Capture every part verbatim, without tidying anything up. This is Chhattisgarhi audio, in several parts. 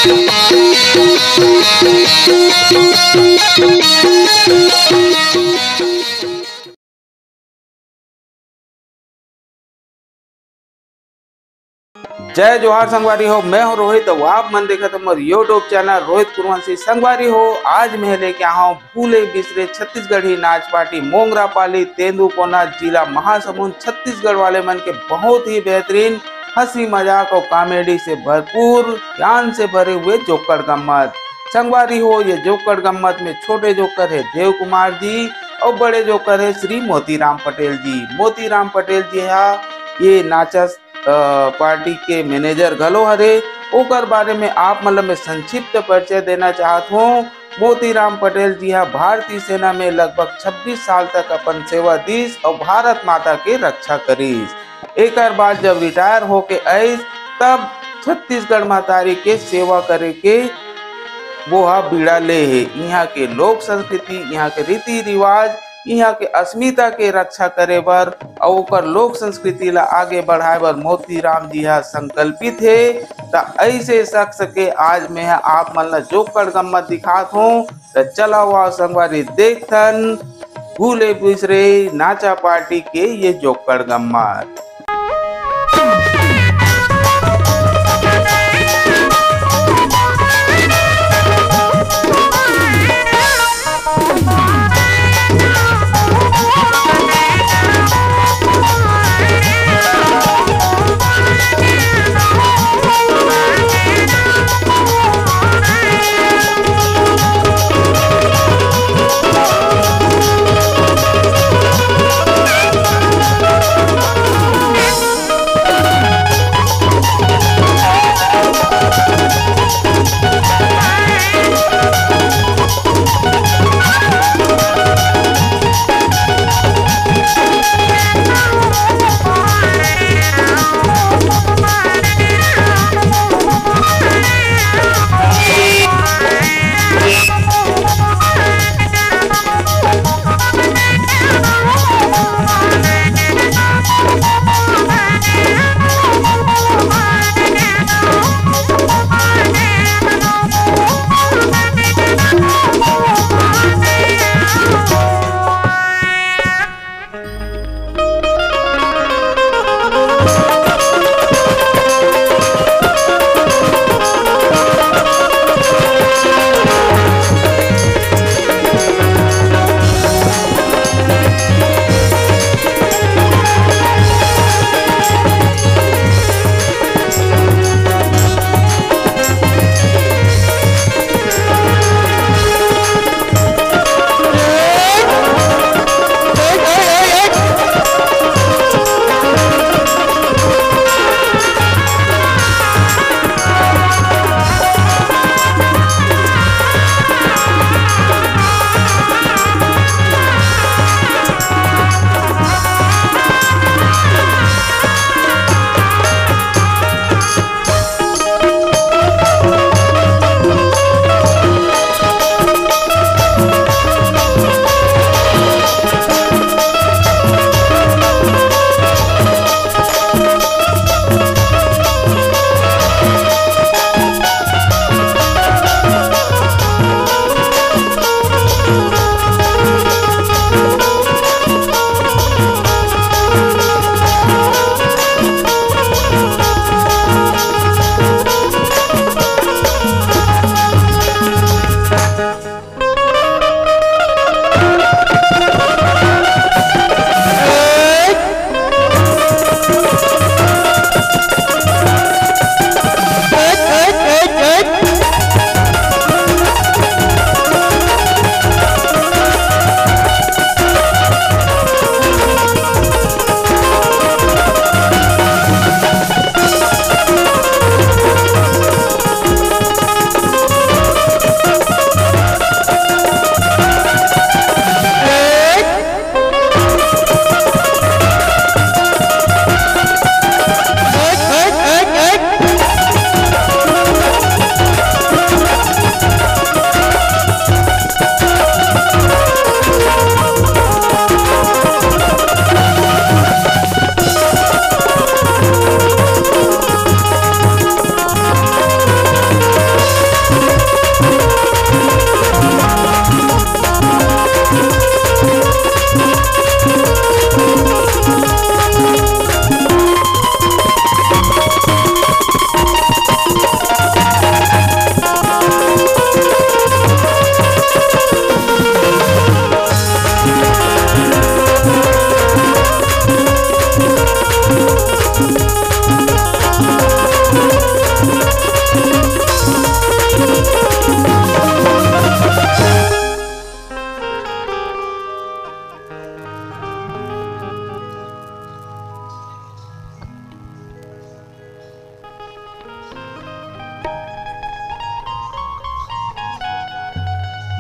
जय जोहार संगवारी हो, मैं हूं रोहित, अउ आप मन देखत हो मोर YouTube चैनल रोहित कुरवंशी। संगवारी हो, आज मैं लेके आया हूं भूले बिसरे छत्तीसगढ़ी नाच पार्टी मोंगरा पाली तेंदूपोना, जिला महासमुंद, छत्तीसगढ़ वाले मन के बहुत ही बेहतरीन हंसी मजाक और कॉमेडी से भरपूर, ज्ञान से भरे हुए जोकड़ गम्मत। संगवारी हो, ये जोकड़ गम्मत में छोटे जोकर है देव कुमार जी और बड़े जोकर है श्री मोतीराम पटेल जी। मोतीराम पटेल जी हा ये नाचस, अ, पार्टी के मैनेजर घलो हरे। ओकर बारे में आप मन ल मैं संक्षिप्त परिचय देना चाहत हूँ। मोतीराम पटेल जी हा भारतीय सेना में लगभग छब्बीस साल तक अपन सेवा दीस और भारत माता के रक्षा करीस। एकर बाद जब रिटायर होके आइस, तब छत्तीसगढ़ महतारी के सेवा करे के वो हा बीड़ा ले हे। इहाँ के लोक संस्कृति, इहाँ के रीति रिवाज, इहाँ के अस्मिता के रक्षा करे बर अउ ओकर लोक संस्कृति ला आगे बढ़ाए बर मोतीराम जी हा संकल्पित हे। त ऐसे शख्स के आज मैं हा आप मन ला जोकड़ गम्मत दिखात हूँ। त चला हुआ संगवारी देखथन भूले बिसरे नाचा पार्टी के ये जोकड़ गम्मत।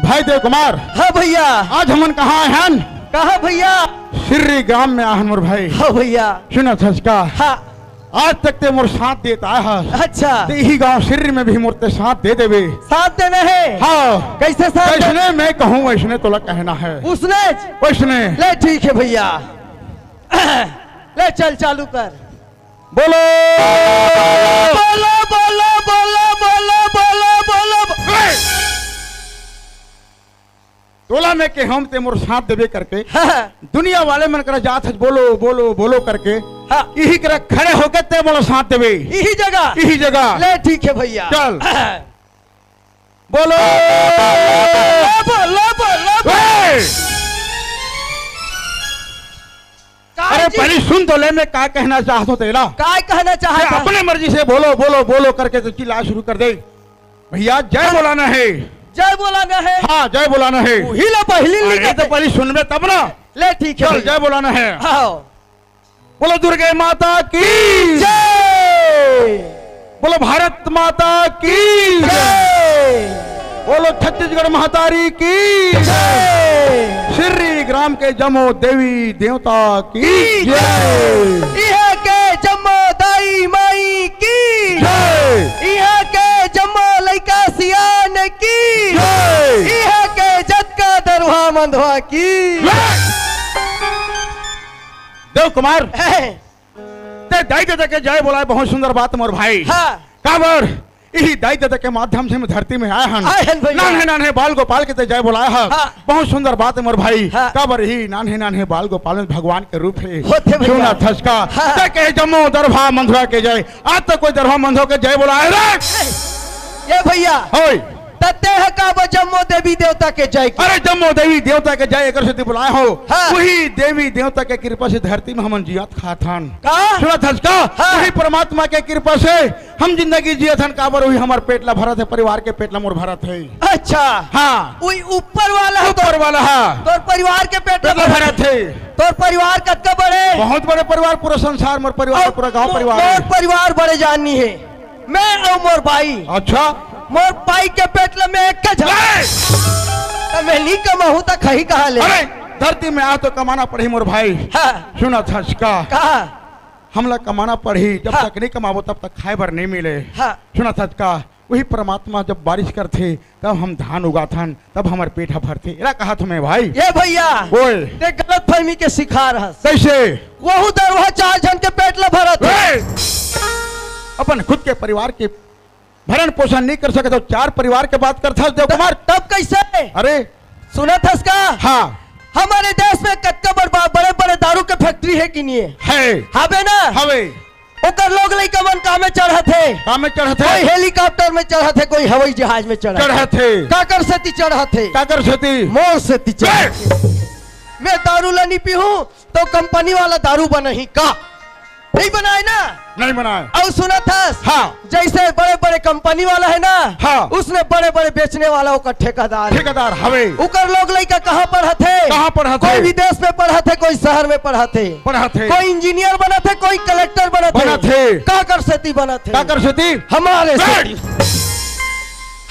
भाई देव कुमार। हाँ भैया। आज हमन कहाँ आए हन? कहाँ भैया? सिर्री ग्राम में आए हन मोर भाई। हाँ भैया। सुनत हस का? हाँ। आज तक ते मोर साथ देत आए हस। अच्छा। ते इही गांव सिर्री में भी मोर ते साथ दे देबे। साथ देना है? हाँ। कैसे साथ दे- जैसने मैं कहूँ वैसने तोला कहना है। उसने? वैसने। ले ठीक है भैया। ले चल चालू कर। बोलो। बोलो, बोलो, बोलो, बोलो, बोलो, बोलो। तोला मैं के हम ते मोर साथ देबे करके। हाँ। दुनिया वाले मन करा जात हस, बोलो, बोलो, बोलो करके। हाँ। इही करा खड़े होके ते मोला साथ देबे। इही जगह? इही जगह। ले ठीक है भैया। चल। बोलो। बोलो, बोलो, बोलो। ए! का अरे जी? पहले सुन तो ले, मैं का कहना चाहत हूँ तेला। का कहना चाहत मैं है? अपने मर्जी से बोलो, बोलो, बोलो करके तो चिल्ला शुरू कर दे। भैया, जय बोलाना है। जय बोलाना है। हाँ, जय बोलाना है। वही ला पहली अरे, लिखत तो है। पहले सुनबे तब ना। ले, ठीक है चल, भैया। जय बोलाना है। हाँ। बोलो दुर्गे माता की। जय। बोलो भारत माता की। जय। बोलो छत्तीसगढ़ महतारी की। जय। सिर्री ग्राम के जम्मो देवी देवता की। की जय। इहाँ के जम्मो दाई माई की। जय। इहाँ के जम्मो लइका सियान की। जय। इहाँ के जतका दरुहा मंधवा की। जय। देव कुमार, हैं। ते दाई ददा के जय बोलाए, बहुत सुंदर बात मोर भाई। हाँ। काबर इही दाई ददा के माध्यम से मैं धरती में आए हन। आए हन भैया। नान्हे नान्हे बाल गोपाल के ते जय बोलाए हस। हाँ। बहुत सुंदर बात मोर भाई। हाँ। काबर इही नान्हे नान्हे बाल गोपाल में भगवान के रूप है। होथे भैया। सुनत हस का। हाँ। ते के जम्मो दरुहा मंधवा के जय। आज तक कोई दरुहा मंधवा के जय बोलाए रे? ये भैया। होय। त ते ह काबर जम्मो देवी देवता के जय के? अरे जम्मो देवी देवता के जय एकर सेती बोलाए हो। हाँ। वही देवी देवता के कृपा से धरती में हमन जियत खात हन। का? सुनत हस का? हाँ। वही परमात्मा के कृपा से हम जिंदगी जियत हन, काबर वही हमर पेट ला भरत है, परिवार के पेट ला मोर भरत है। अच्छा। हाँ। वही ऊपर वाला है ऊपर तोर, वाला, हाँ। तोर परिवार के पेट ला पेट ला भरत भरत है। है। तोर परिवार कतका बड़े? बहुत बड़े परिवार, पूरा संसार मोर परिवार, और पूरा गांव मो-, परिवार मोर है। परिवार बड़े जानी है। मैं अउ मोर बाई। अच्छा। मोर बाई के पेट ल मैं एक झन। ए! त मैं नी कमाहूं त खाही कहां ले? अरे, धरती में आ तो कमाना पड़ही मोर भाई। हाँ। सुनत हस का? कहा? हमला कमाना पड़ही, जब हाँ। तक नहीं कमाबो तब तक खाए बर नहीं मिले। हाँ। सुनत हस का? वही परमात्मा जब बारिश करथे, तब हम धान उगाथन, तब हमर पेट ह भरथे। एला कहत हंव मैं भाई। ये भैया, ओए। ते गलतफहमी के शिकार हस। कैसे? वहू दरुहा चार झन के पेट ल भरत हे। ओए। अपन खुद के परिवार के भरण पोषण नहीं कर सकत हो, चार परिवार के बात करत हस देव कुमार। तब कैसे? अरे। सुनत हस का? हाँ। हमर देश में कतका बड़-, बड़े-बड़े दारू के factory हे कि नहीं हे? हे। हावे ना? हावे। ओकर लोग लइका मन कामे चढ़त हे। कामे चढ़त हे। कोई helicopter में चढ़त हे, कोई हवाई जहाज में चढ़त हे। चढ़त हे। काकर सेती चढ़त हे? काकर सेती? मोर सेती चढ़त हे। बे! मैं दारू ला नी पीहूं, तो company वाला दारू बनाही का? नहीं बनाए ना? नहीं बनाए। अउ सुनत हस? हाँ। जैसे बड़े-बड़े company वाला हे ना, हाँ। उसने बड़े-बड़े बेचने वाला ओकर ठेकेदार हे। ठेकेदार हवे। ओकर लोग लइका कहाँ पढ़त हे? कहाँ पढ़त हे? कोई विदेश में पढ़त हे, कोई शहर में पढ़त हे। पढ़त हे। कोई engineer बनत हे, कोई collector बनत हे। बनत हे। काकर सेती बनत हे? काकर सेती? हमर सेती।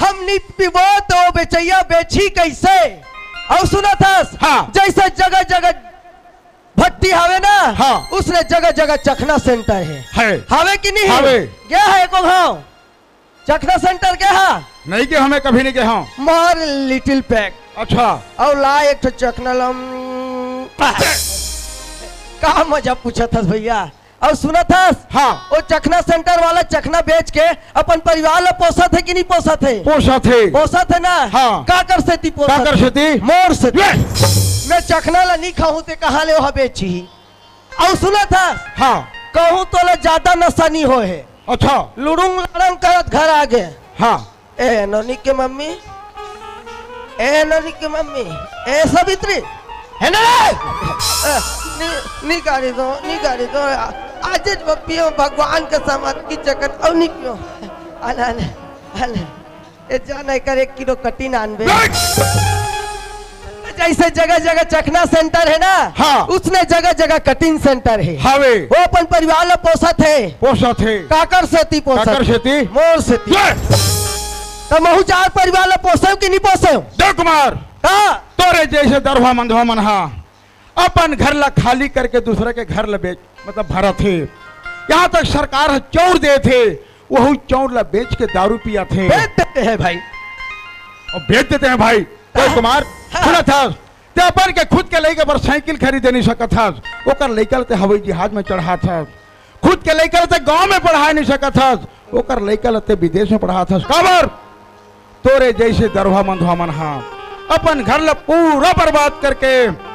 हम नी पीबो तो बेचइया बेचही कैसे? अउ सुनत हस? हाँ। जैसे जगह-जगह भट्टी हावे ना, हाँ। उसने जगह-जगह चखना center हे। हे। हावे कि नहीं? हावे। गया हे एको घांव? चखना center गया हे? नहीं गया, मैं कभी नहीं गया हूँ। मार little pack। अच्छा। अउ ला एक ठो चखना लम-, का मजा पूछत हस भैया? अउ सुनत हस? हाँ। ओ चखना center वाला चखना बेच के अपन परिवार ला पोसत हे कि नहीं पोसत हे? पोसत हे। पोसत हे ना? हाँ। काकर सेती पोसत हे? काकर सेती? मोर सेती। ये! मैं चखना ला नहीं खाहूं ते कहाँ ले ओहा बेचही? अउ सुनत हस? हाँ। कहूं तोला ज्यादा नशा नहीं होए हे। अच्छा। लुड़ुंग लड़ंग करत घर आ गे। हाँ। ए नोनी के मम्मी, ए नोनी के मम्मी, ए सावित्री, हे ना रे? ए, नी, नी गाड़ी दो, नी गाड़ी दो। आज पप्पियों भगवान के समाज की जगत अउ नी पियो। अले, अले, अले। ए जा नहीं कर एक किलो कटिन आनबे। जैसे जगह-जगह चखना center हे ना, हाँ। उसने जगह-जगह कटिन center हे। हावे। वो अपन परिवार ला पोसत हे। पोसत हे। काकर सेती पोसत काकर हे? सेती? मोर सेती। ये! त महू चार परिवार ला पोसेव कि नहीं पोसेव? देव कुमार, हाँ। तोरे जैसे दरवा मंदवा मन हा अपन घर ला खाली करके दूसरा के घर ला बेच, मतलब भरत हे। यहाँ तक सरकार ह चौर देत हे, वहू चौर ला बेच के दारू पियत हे। बेच देते हैं भाई। और बेच देते हैं भाई। देव कुमार, हाँ। सुनत हस, ते अपन के खुद के लइका बर साइकिल खरीदे नहीं सकत हस, ओकर लइका ल ते हवाई जहाज में चढ़ात हस, खुद के लइका ल ते गांव में पढ़ा नहीं सकत हस, ओकर लइका ल ते विदेश में पढ़ात हस। काबर? तोरे जैसे दरवा मंदवा मन हा अपन घर ला पूरा बर्बाद करके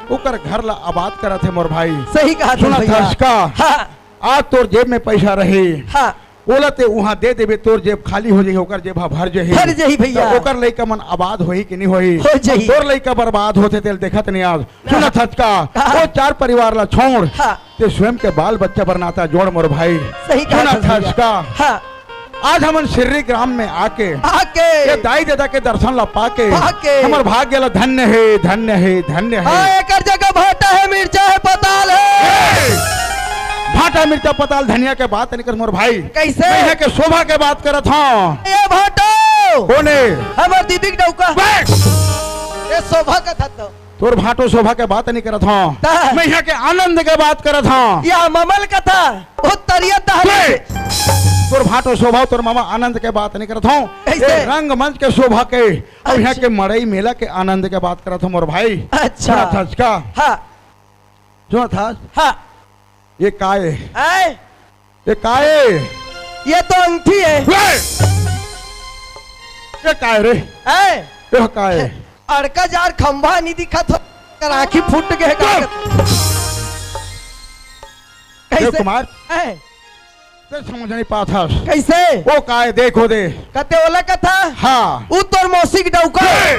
ओकर घर ला आबाद करत हे मोर भाई। सही कहा था सुनत भैया। हस का? हाँ। आज तोर जेब में पैसा रही, हाँ। ओला ते उहाँ दे देबे, तोर जेब खाली हो जाही, ओकर जेब हा भर जाही। भर जाही भैया। त ओकर लइका मन आबाद होही कि नहीं होही? हो जाही। तोर लइका बर्बाद होथे तेल देखत नहीं आज। सुनत हस का? हाँ। ओ चार परिवार ला छोड़, हाँ। ते स्वयं के बाल बच्चा बर नाता जोड़ मोर भाई। सही कहा सुनत हस का? हाँ। आज हमन सिर्री ग्राम में आके, आके। ये दाई ददा के दर्शन ला पाके, पाके। हमर भाग्य ला धन्य हे, धन्य हे, धन्य हे। हाँ, एकर जगह भाटा हे, मिर्चा हे, पताल हे। ए! भाटा, मिर्चा, पताल, धनिया के बात नहीं कर मोर भाई। कैसे? मैं यहाँ के शोभा के बात करत हूँ। ये भाटो। कोन हे? हमर दीदी के डौका। बे! ये शोभा का था तो। तोर भाटो शोभा के बात नहीं करत हूँ। ता। मैं यहाँ के आनंद के बात करत हूँ। या ममल कथा, बहुत तरिया तहरी। बे! तोर भाटो शोभा, तोर मामा आनंद के बात नहीं करत हूँ। कैसे? ये रंगमंच के शोभा के, और यहाँ अच्छा। के मड़ई मेला के आनंद के बात करत हूँ मोर भाई। अच्छा। सुनत हस का? हाँ। सुनत हस? हाँ। ये काय? आए। ये काय? ये तो अंगठी है। वे! ये काय रे? आए। ये काय? अड़का जार खंभा नहीं दिखत हो, कर आँखी फूट गए का? चुप! कैसे? देव कुमार, आए। ते समझ नहीं पात हस। कैसे? वो काय, देखो दे। कते ओला कथा? हाँ। उ तोर मौसी के डौका। वे!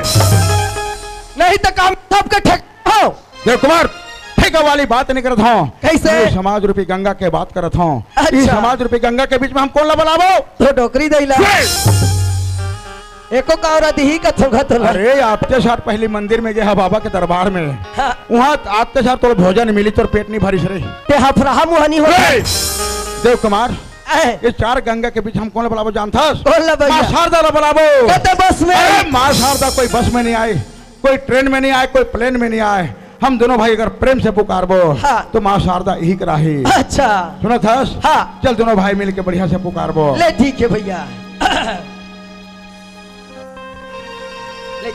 नहीं तो काम सबके ठेका हो। देव कुमार, ठेका वाली बात नहीं करत हूँ। कैसे? मैं समाज रूपी गंगा के बात करत हूँ। अच्छा। इस समाज रूपी गंगा के बीच में हम कोन ला बलाबो? तो डोकरी दइला। बे! एको कावरा दिही कथों का तोला। अरे, आपके साथ पहली मंदिर में गया बाबा के दरबार में। हाँ। वहाँ आपके साथ तोला भोजन मिली, तोर पेट नहीं भरिस रे। ते हफरहा मुहानी हो। बे! देव कुमार, ए। ये चार गंगा के बीच हम कोन ला बलाबो जानथस? कोन ला भैया? माँ शारदा ला बलाबो। कते बस में? अरे, माँ शारदा कोई बस में नहीं आए। कोई ट्रेन में नहीं आए, कोई प्लेन में नहीं आए, हम दोनों भाई अगर प्रेम से पुकारबो, हाँ। तो माँ शारदा यही कराही। अच्छा। सुनत हस? हाँ। चल, दोनों भाई मिलके बढ़िया से पुकारबो। ले, ठीक है भैया। ले।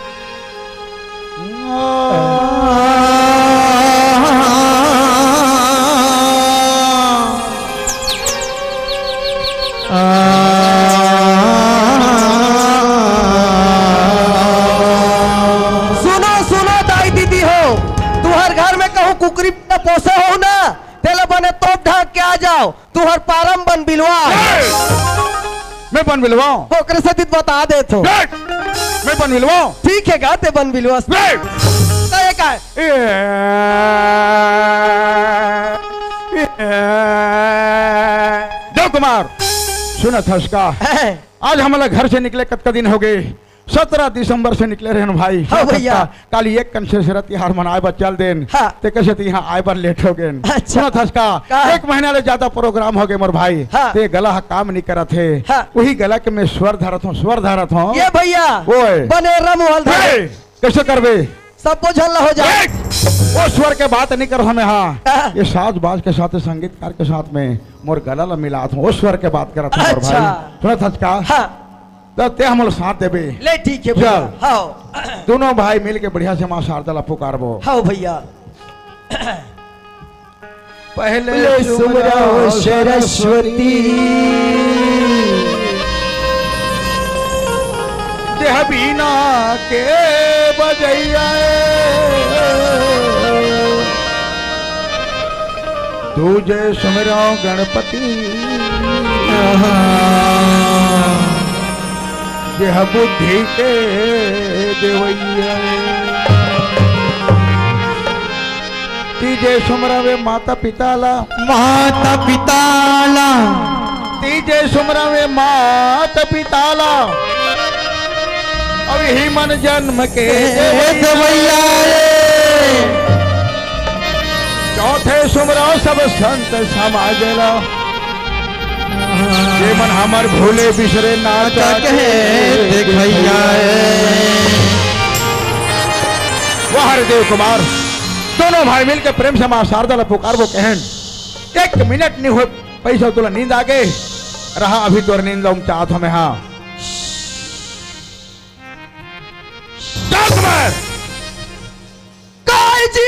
सुनो, सुनो दाई दीदी हो, तुहर घर में कहूँ कुकरी पोसे हो ना, तेला बने तोप ढाक के आ जाओ, तुहर पारम बन बिलवा। ए! मैं बन बिलवाऊं? ओकरे से दित बता देत हो। ए! मैं बन बिलवाऊं? ठीक है गा, ते बन बिलवा। ए! तो ये का है? ए! ए! देव कुमार, सुनत हस का? हैं? आज हमला घर से निकले कतका दिन हो गए, सत्रह दिसंबर से निकले रहेन भाई। हाँ भैया। काली एक कन से शरत तिहार मनाए बर चल देन। हाँ। ते कइसे ते यहाँ आए बर लेट हो गेन। अच्छा। सुनत हस का? का? एक महीना ले ज्यादा प्रोग्राम हो गए मोर भाई। हाँ। ते गला हा काम नहीं करत हे। हाँ। वही गला के मैं स्वर धरत हूँ, स्वर धरत हूँ। ये भैया। ओए। बने रम हल धरे। ए, कइसे करबे? सबो झन ला हो जाए। ए, वो स्वर के बात नहीं करत हूँ मैं, हाँ। हाँ। ये साज बाज के साथ, संगीतकार के साथ में मोर गला ला मिलात हूँ, वो स्वर के बात करत हूँ मोर अच्छा। भाई। सुनत हस का? हाँ। त ते हमन ला साथ देबे। ले ठीक है भैया। चल। हाँ। दोनों भाई मिल के बढ़िया से माँ शारदा ला पुकारबो। हाँ भैया। पहले ले सुमरा सुमरा सरस्वती। सरस्वती। देह बीना के बजैया। दूजे सुमिरौ गणपति, जेह बुद्धि के देवैया। तीजे सुमिरौ वे माता पिता ला, माता पिता ला। तीजे सुमिरौ वे माता पिता ला। अब इही मन जन्म के ए देवैया। देवैया रे। चौथे सुमिरौ सब संत समाज ला। ये मन हमर भूले बिसरे नाचा के देखइया ए। वाह रे देव कुमार, दोनों भाई मिलके प्रेम से माँ शारदा ला पुकारबो कहेन। एक मिनट नहीं हो पैसा तोला नींद आगे रहा, अभी तोर नींद ला उमचात हमें। हाँ काय जी?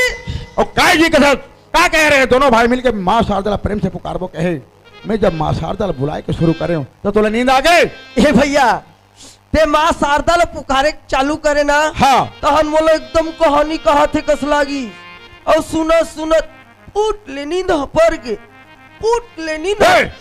ओ काय जी कथस? का कहे रहे? दोनों भाई मिलके माँ शारदा ला प्रेम से पुकारबो कहे। मैं जब माँ शारदा ला बुलाए के शुरू करे हूँ तो तोला नींद आ गए? ए भैया, ते माँ शारदा ला पुकारे चालू करे ना, हाँ। तहन मोला एकदम कहानी कहत हे कस लागी। अउ सुनत सुनत फुट ले नींद ह पर गे, फुट ले नींद ह। ए!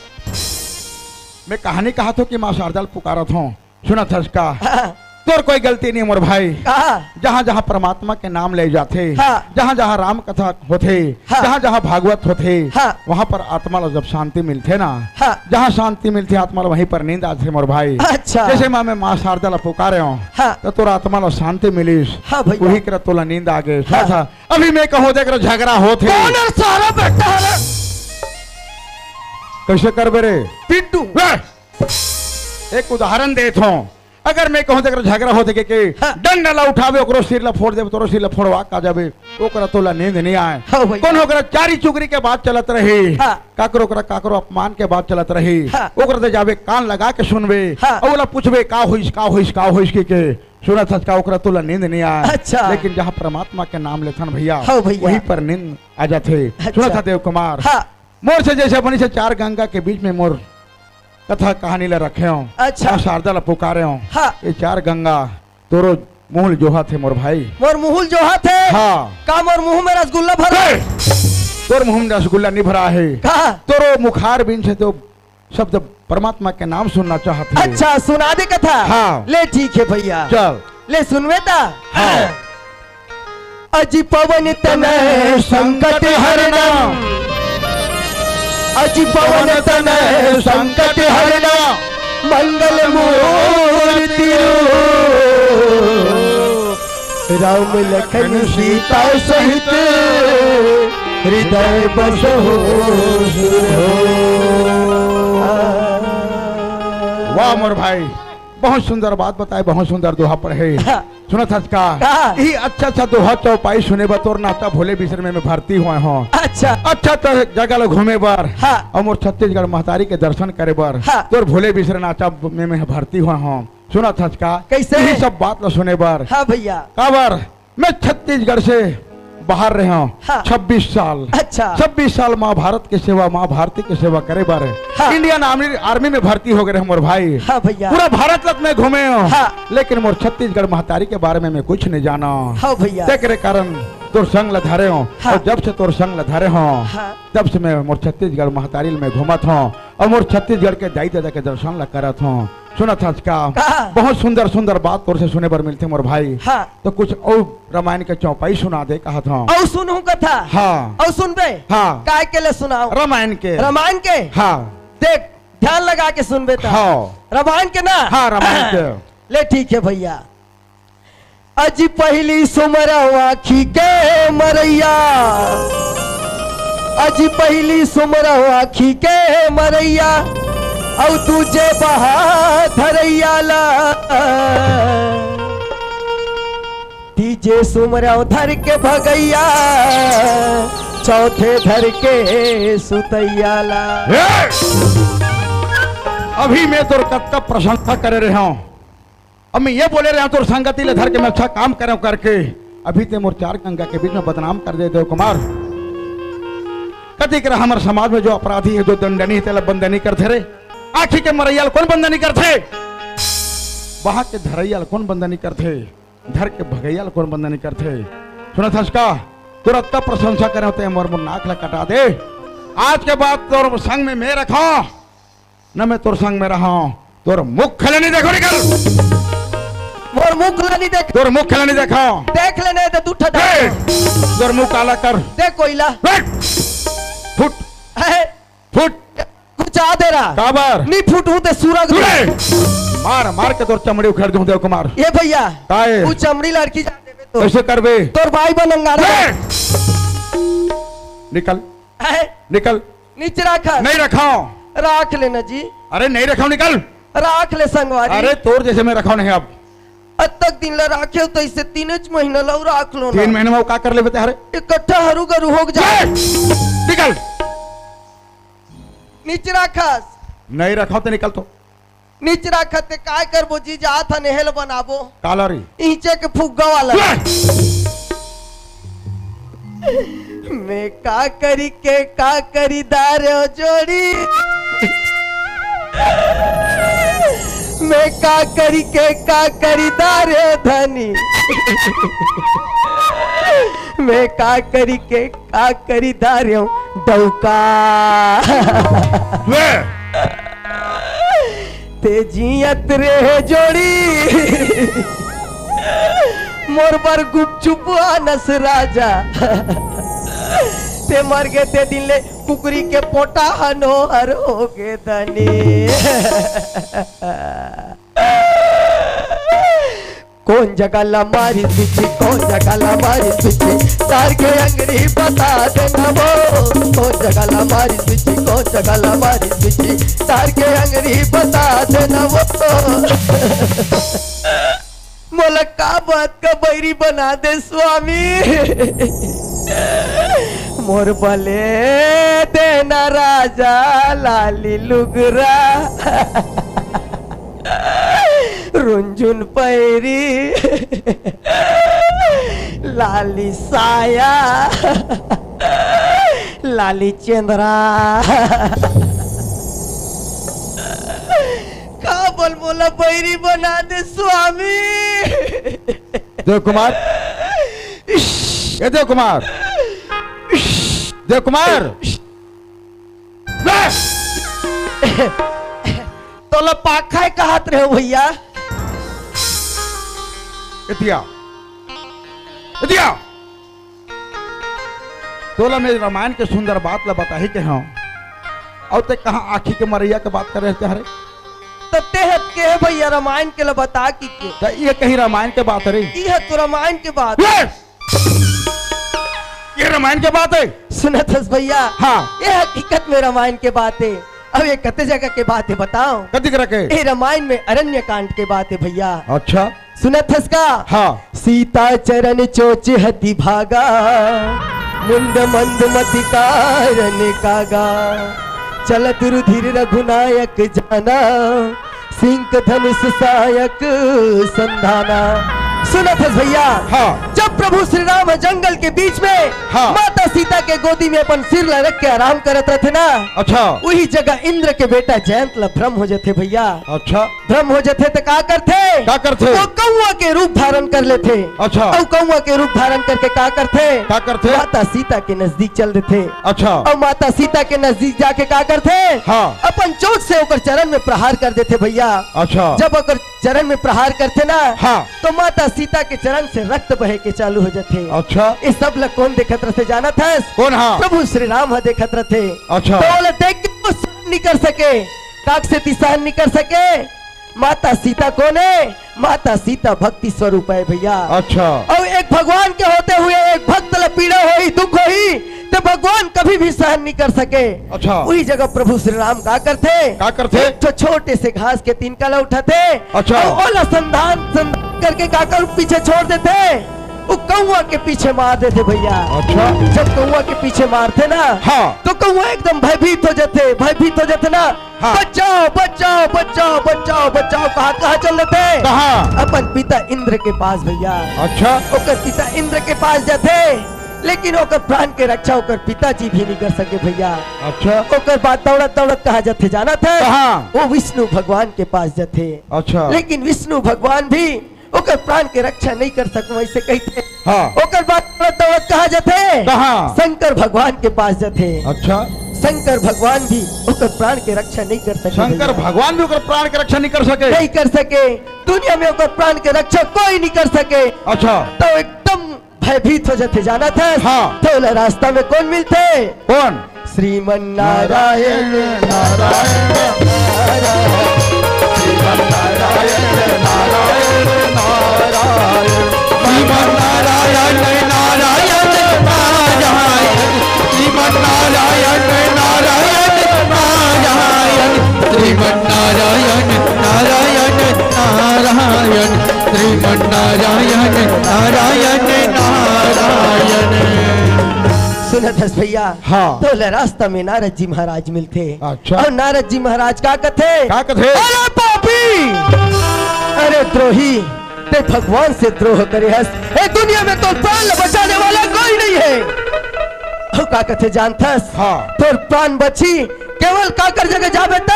मैं कहानी कहत हूँ कि माँ शारदा ला पुकारत हूँ। सुनत हस का? हाँ। तोर कोई गलती नहीं मोर भाई। हाँ। जहाँ जहाँ परमात्मा के नाम ले जाथे, हाँ। जहाँ जहाँ राम कथा होथे, हाँ। जहाँ जहाँ भागवत होथे, हाँ। वहाँ पर आत्मा ला जब शांति मिलथे ना, हाँ। जहाँ शांति मिलथे आत्मा ला वहीं पर नींद आथे मोर भाई। अच्छा। जैसे माँ मैं माँ शारदा ला पुकारे हूँ, हाँ। तो तोर आत्मा ला शांति मिलिस, हाँ भैया। वही करा तोला नींद आ गए। हाँ। था अभी मैं कहूँ देख रहा झगड़ा होथे। कौन है सारा बेटा है? कैसे करबे रे? पिंटू। वे! एक उदाहरण देत हूँ, अगर मैं कहूँ तेकर झगड़ा होथे के, के हाँ। डंडा ला उठावे, ओकरो सिर ला फोड़ देवे, तोरो सिर ला फोड़वा का जावे, ओकरा तोला नींद नहीं आए। हाँ भैया। कौन ओकरा चारी चुगरी के बात चलत रही, हाँ। काकरो ओकरा, काकरो अपमान के बात चलत रही, हाँ। ओकरा दे जावे कान लगा के सुनवे, हाँ। अउ ओला पूछवे का होइस, का होइस, का होइस के, के सुनत हस का, ओकरा तोला नींद नहीं आए। अच्छा। लेकिन जहाँ परमात्मा के नाम लेथन भैया, हाँ भैया। वहीं पर नींद आ जाथे। अच्छा। सुनत हस देव कुमार, हाँ। मोर से जैसे अपनी से चार गंगा के बीच में मोर कथा कहानी ला रखे हो, अच्छा। और शारदा ला पुकारे हो। हाँ। ये चार गंगा तोरो मुँह ल जोहत हे मोर भाई। मोर मुँह ल जोहत हे? हाँ। का मोर मुँह में रसगुल्ला भरा? ए! तोर मुँह में रसगुल्ला नहीं भरा है। का? तोरो मुखार बिंद से तो शब्द परमात्मा के नाम सुनना चाहत हे। अच्छा, सुना दे कथा। हाँ। ले ठीक है भैया। चल। ले सुनवे ता। हाँ। अजी पवन तनय संकट हरना, अजी पवन तनय संकट हरना, मंगल मूर्ति रूप। राम लखन सीता सहित हृदय बसहु सुधो। वाह मोर भाई, बहुत सुंदर बात बताए, बहुत सुंदर दोहा पढ़े। हाँ। सुनत हस का? हाँ। यही अच्छा अच्छा दोहा चौपाई सुने बर तोर नाचा भूले बिसरे में मैं भर्ती होय हों। अच्छा। अच्छा अच्छा जगह ला घूमे बर। हाँ। अउ मोर छत्तीसगढ़ महतारी के दर्शन करे बर। हाँ। तोर भूले बिसरे नाचा में मैं भर्ती होय हों। सुनत हस का? कैसे? यही सब बात ला सुने बर। हाँ भैया। काबर? मैं छत्तीसगढ़ से बाहर रहे हूँ हाँ। छब्बीस साल। अच्छा। छब्बीस साल माँ भारत के सेवा, माँ भारती के सेवा करे बर हाँ। Indian Army, Army में भर्ती हो गए रहे मोर भाई। हाँ भैया। पूरा भारत लत में घूमे हूँ, हाँ। लेकिन मोर छत्तीसगढ़ महतारी के बारे में मैं कुछ नहीं जाना। हाँ भैया। तेकरे कारण तोर संग ल धरे हूँ, हाँ। और जब से तोर संग ल धरे हूँ, हाँ। तब से मैं मोर छत्तीसगढ़ महतारी ल मैं घूमत हूँ और मोर छत्तीसगढ़ के दाई ददा के दर्शन ल करत हूँ। सुनत हस का? का? बहुत सुंदर सुंदर बात तोर से सुने बर मिलथे मोर भाई। हाँ। तो कुछ अउ रामायण के चौपाई सुना दे कहत हूँ। अउ सुनहूँ कथा? हाँ। अउ सुनबे? हाँ। काय के ले सुनाओ? रामायण के। रामायण के? हाँ। देख, ध्यान लगा के सुनबे त। हाँ। रामायण के ना? हाँ, रामायण के। ले ठीक है भैया। अजी पहिली सुमरव आँखी के मरैया, अजी पहिली सुमरव आँखी के मरैया, अउ दूजे बहा धरैया ला। तीजे सुमरव धर के भगैया, चौथे धर के सुतैया ला। ए! अभी मैं तोर कतका प्रशंसा करे रहे हूँ, अब मैं ये बोले रहे हूँ तोर संगति ले धर के मैं अच्छा काम करे हूँ करके, अभी ते मोर चार गंगा के बीच में बदनाम कर दे देव कुमार। कति कर हमर समाज में जो अपराधी है, जो दंडनी है, तेला बंदनी करथे रे। आँखी के मरैया ल कौन बंदनी करथे? बहा के धरैया ल कौन बंदनी करथे? धर के भगैया ल कौन बंदनी करथे? सुनत हस का? तोर अतका प्रशंसा करे होते मोर, मोर नाक ला कटा दे। आज के बाद तोर संग में मैं रखा, न मैं तोर संग में रहा। तोर मुख ला नहीं देखो, निकल। मोर मुख ला नहीं देख। तोर मुख ला नहीं देखा। देख लेने दे, तू ठटा। ए, तोर मुख काला कर। दे कोयला। ए, फुट। ए, फुट। कुछ आ दे रहा। काबर? नहीं फुटहूँ ते सूरग। सुने। मार, मार के तोर चमड़ी उखेड़ दूँ देव कुमार। ए भैया। काहे? तू चमड़ी लड़की जा देबे तो। कैसे करबे? तोर बाई बन अंगारा। ए! निकल। ए! निकल। नीचे रखा। नहीं रखा। राख लेना जी। अरे नहीं रखव, निकल। राख ले संगवारी। अरे तोर जैसे मैं रखव नहीं अब। अतक दिन ला राखेव तो इसे तीन महीना ला राख लो ना। तीन महीना में वो का कर लेबे तेहरे? इकट्ठा हरू गरू हो जा। ए! निकल। नीच राखस। नहीं रखव तो निकल तो। नीच राखत ते काय करबो जी, जात हन एहल बनाबो। काला री। ईंचे के फुग्गा वाला। वाह! मैं का करी के का करी दार जोड़ी। मैं का करी के का करी दार धनी। मैं का करी के का करी दार डौका। वे। ते जियत रहे जोड़ी, मोर बर गुपचुप आनस राजा। ते मर गे ते दिन ले कुकरी के पोटा हनो हर हो गे दनी। कौन जगह ला मारी बिछी, कौन जगह ला मारी बिछी, तार के अंगड़ी बता देना वो। कौन जगह ला मारी बिछी, कौन जगह ला मारी बिछी, तार के अंगड़ी बता देना वो। मोला का बात का बैरी बना दे स्वामी। मोर बले देना राजा लाली लुगरा। रुंझुन पैरी, लाली साया, लाली चेंदरा। का बोल मोला बैरी बना दे स्वामी। देव कुमार, ए देव कुमार, देव कुमार। तोला पाखा है कहत रहे हो भैया। इतिया, इतिया। तोला मैं रामायण के सुंदर बात ला बताही के हूँ, और ते कहाँ आँखी के मरैया के बात करे रहते हरे? तो ते हत के है भैया रामायण के ला बता की के? तो ये कहीं रामायण के बात रे? ये तो रामायण के बात। ये! ये रामायण के बात है। सुनत हस भैया? हाँ। ये हकीकत में रामायण के बात है। अब ये कते जगह के बात है बताओ? कते जगह के? ये रामायण में अरण्य कांड के बात है भैया। अच्छा। सुनत हस का? हाँ। सीता चरण चोच हति भागा, मुंड मंद मति कारण कागा, चलत रुधिर रघुनायक जाना, सिंक धनुष सायक संधाना। सुनत हस भैया? हाँ। जब प्रभु श्री राम जंगल के बीच में हाँ। माता सीता के गोदी में अपन सिर ला रख के आराम करत रहते ना, अच्छा। वही जगह इंद्र के बेटा जयंत ला भ्रम हो जाते भैया। अच्छा। भ्रम हो जाते तो का करते? का करते? वो कौआ के रूप धारण कर लेते। अच्छा। और कौआ के रूप धारण करके का करते? का करते? माता सीता के नजदीक चल देते। अच्छा। और माता सीता के नजदीक जाके का करते? हाँ। अपन चोंच से ओकर चरण में प्रहार कर देते भैया। अच्छा। जब ओकर चरण में प्रहार करते ना, हाँ। तो माता सीता के चरण से रक्त बहे के चालू हो जाते। अच्छा। ये सब ला कौन देखत रहते जानत हस? कौन? हाँ। प्रभु श्री राम ह देखत रहते। अच्छा। तो ओला देख के कुछ नहीं कर सके, काक से सहन नहीं कर सके। माता सीता कौन है? माता सीता भक्ति स्वरूप है भैया। अच्छा। और एक भगवान के होते हुए एक भक्त ला पीड़ा होही, दुख होही, तो भगवान कभी भी सहन नहीं कर सके। अच्छा। वही जगह प्रभु श्री राम का करते? का करते? एक ठो छोटे से घास के तिनका ला उठाते। अच्छा। और ओला संधान, संधान करके काकर पीछे छोड़ देते। वो कौआ के पीछे मार देते भैया। अच्छा। जब कौआ के पीछे मारते ना, हाँ। तो कौआ एकदम भयभीत हो जाते, भयभीत हो जाते ना। हाँ। बचाओ, बचाओ, बचाओ, बचाओ, बचाओ, कहाँ, कहाँ चल देते? कहाँ? अपन पिता इंद्र के पास भैया। अच्छा। ओकर पिता इंद्र के पास जाते, लेकिन ओकर प्राण के रक्षा ओकर पिताजी भी नहीं कर सके भैया। अच्छा। ओकर बाद दौड़त दौड़त कहाँ जाते जानत हस? कहाँ? वो विष्णु भगवान के पास जाते। अच्छा। लेकिन विष्णु भगवान भी ओकर प्राण के रक्षा नहीं कर सकूं, ऐसे कहते। हाँ। ओकर बाद दौड़त दौड़त कहाँ जाते? कहाँ? शंकर भगवान के पास जाते। अच्छा। शंकर भगवान भी ओकर प्राण के रक्षा नहीं कर सके शंकर भैया। भगवान भी ओकर प्राण के रक्षा नहीं कर सके। नहीं कर सके। दुनिया में ओकर प्राण के रक्षा कोई नहीं कर सके। अच्छा। तो एकदम भयभीत हो जाते, जानत हस? हाँ। तो ओला रास्ता में कौन मिलते? कौन? श्रीमन नारायण, नारायण, नारायण। श्रीमन नारायण, नारायण, नारायण। श्रीमन नारायण, नारायण, नारायण। श्रीमन नारायण, नारायण, नारायण। नारायण, नारायण, नारायण। सुनत हस भैया, हाँ। तोला रास्ता में नारद जी महाराज मिलथे। अच्छा। अउ नारद जी महाराज का कथे? का कथे? अरे पापी, अरे द्रोही, तें भगवान से द्रोह करे हस। ए दुनिया में तोर प्राण ल बचाने वाला कोई नहीं हे। अउ का कथे जानथस? हाँ। तोर प्राण बची केवल काकर जगह जाबे त,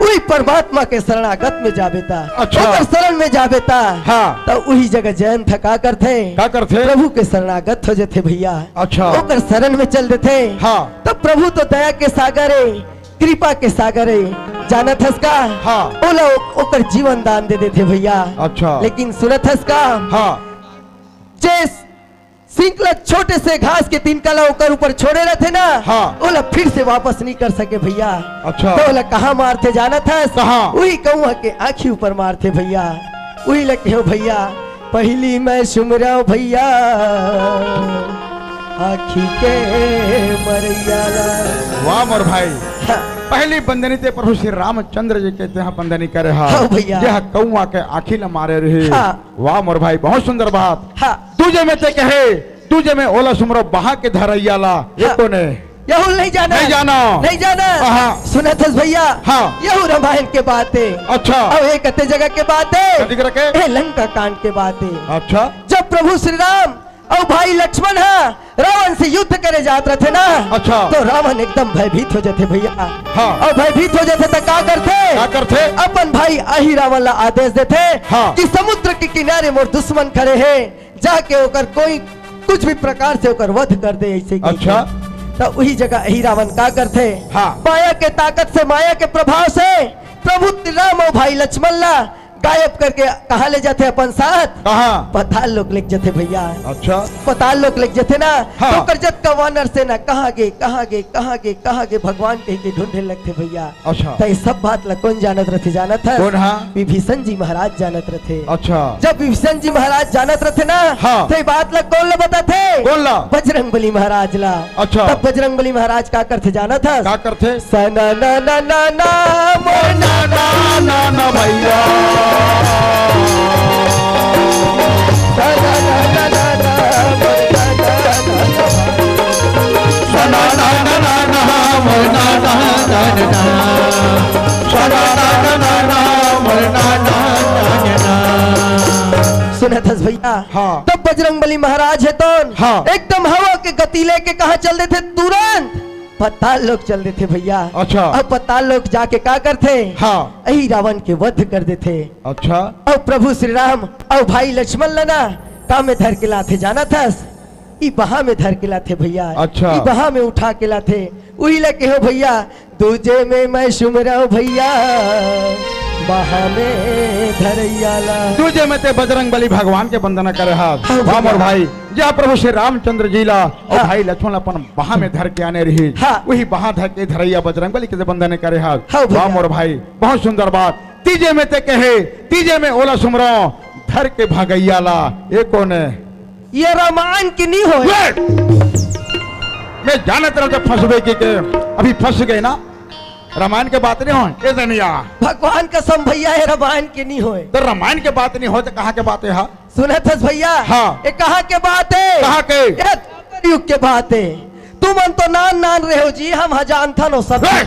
उही परमात्मा के शरणागत में जाबे त, अच्छा। ओकर शरण में जाबे त, हाँ। त उही जगह जयंत ह का करथे? का करथे? प्रभु के शरणागत हो जथे भैया। अच्छा। ओकर शरण में चल देथे। हाँ। त प्रभु तो दया के सागर हे, कृपा के सागर हे, जानत हस का? हाँ। ओला ओ-, ओकर जीवन दान दे देथे भैया। अच्छा। लेकिन सुनत हस का? हाँ। जे सिंक ल छोटे से घास के तिनका ल ओकर ऊपर छोड़े रथे ना, हाँ। ओला फिर से वापस नहीं कर सके भैया। अच्छा। त ओला कहाँ मारथे जानत हस? कहाँ? उही कौआ के आँखी ऊपर मारथे भैया। उही ल कहेंव भैया, पहिली मैं सुमरंव भैया, आँखी के मरैया ला। वाह मोर भाई। हाँ। पहिली बंदनी तें प्रभु श्री रामचंद्र जी के तें हा बंदनी करे हस। हाँ भैया। जे हा कौआ के आँखी ल मारे रहिस। हाँ। वाह मोर भाई, बहुत सुंदर बात। हाँ। दूजे में तें कहे, दूजे में ओला सुमरंव बहा के धरैया ला, ये हाँ। कोन हे? यहू ल नहीं जानस? नहीं जानंव। नहीं जानस? हाँ। सुनत हस भैया? हाँ। यहू रामायण के बात हे। अच्छा। अउ ए कते जगह के बात हे? कते जगह के? ए लंका कांड के बात हे। अच्छा। जब प्रभु श्री राम अउ भाई लक्ष्मण ह रावण से युद्ध करे जात रथे ना, अच्छा। त रावण एकदम भयभीत हो जथे भैया। हाँ। अउ भयभीत हो जथे त का करथे? का करथे? अपन भाई अहिरावण ला आदेश देथे हाँ। कि समुद्र के किनारे मोर दुश्मन खड़े हे, जाके ओकर कोई कुछ भी प्रकार से ओकर वध कर दे, ऐसे कहिके। अच्छा। त उही जगह अहिरावण का करथे? हाँ। माया के ताकत से, माया के प्रभाव से प्रभु श्री राम अउ भाई लक्ष्मण ला गायब करके कहाँ ले जाथे अपन साथ? कहाँ? पताल लोक लेके जाथे भैया। अच्छा। पताल लोक लेके जाथे ना, हाँ। त ओकर जतका वानर सेना कहाँ गे, कहाँ गे, कहाँ गे, कहाँ गे, भगवान कहिके ढूंढे लगथे भैया। अच्छा। त ये सब बात ला कोन जानत रथे, जानत हस? कोन हा? विभीषण जी महाराज जानत रथे। अच्छा। जब विभीषण जी महाराज जानत रथे ना, हाँ। त ये बात ला कोन ला बताथे? कोन ला? बजरंग बली महाराज ला। अच्छा। तब बजरंग बली महाराज का करथे जानत हस? का करथे? सना ना ना ना ना, मोर ना ना ना ना भैया। सना ना ना ना ना, मोर ना ना ना ना। सना ना ना ना ना, मोर ना ना ना ना। सना ना ना ना ना, मोर ना ना ना ना। सुनत हस भैया? हाँ। तब बजरंग बली महाराज हे तोन हाँ। एकदम हवा के गति लेके कहाँ चल देथे? तुरंत पताल लोक चल देथे भैया। अच्छा। अब पताल लोक जाके का करथे? हाँ। अहिरावण के वध कर देथे। अच्छा। अब प्रभु श्री राम अउ भाई लक्ष्मण ला ना का में धर के लाथे जानत हस? ई बहा में धर के लाथे भैया। अच्छा। ई बहा में उठा के लाथे। उही ला कहेंव भैया, दूजे में मैं सुमरंव भैया, बहा में धरैया ला। दूजे में तें बजरंग बली भगवान के वंदना करे हस। हाँ, वाह मोर भैया। भाई, जा प्रभु श्री रामचंद्र जी ला अउ हाँ। भाई लक्ष्मण ला अपन बहा में धर के आने रहिस। हाँ। उही बहा धर के धरैया बजरंग बली के वंदना करे हस। हाँ, भैया। वाह मोर भाई, बहुत सुंदर बात। तीजे में तें कहे, तीजे में ओला सुमरंव, धर के भगैया ला, ये कोन हे? ये रामायण के नहीं होय। मैं जानत रहेंव त फंसबे कहिके, अभी फंस गे ना। रामायण के बात नहीं होय, ए दनिया। भगवान कसम भैया, ये रामायण के नहीं होय। त रामायण के बात नहीं होय त कहाँ के बात हे? हाँ। सुनत हस भैया? हाँ। ये कहाँ के बात हे? कहाँ के? ये द्वापर युग के बात हे। तुमन तो नान नान रहेव जी, हम ह जानथन ओ सब। ए!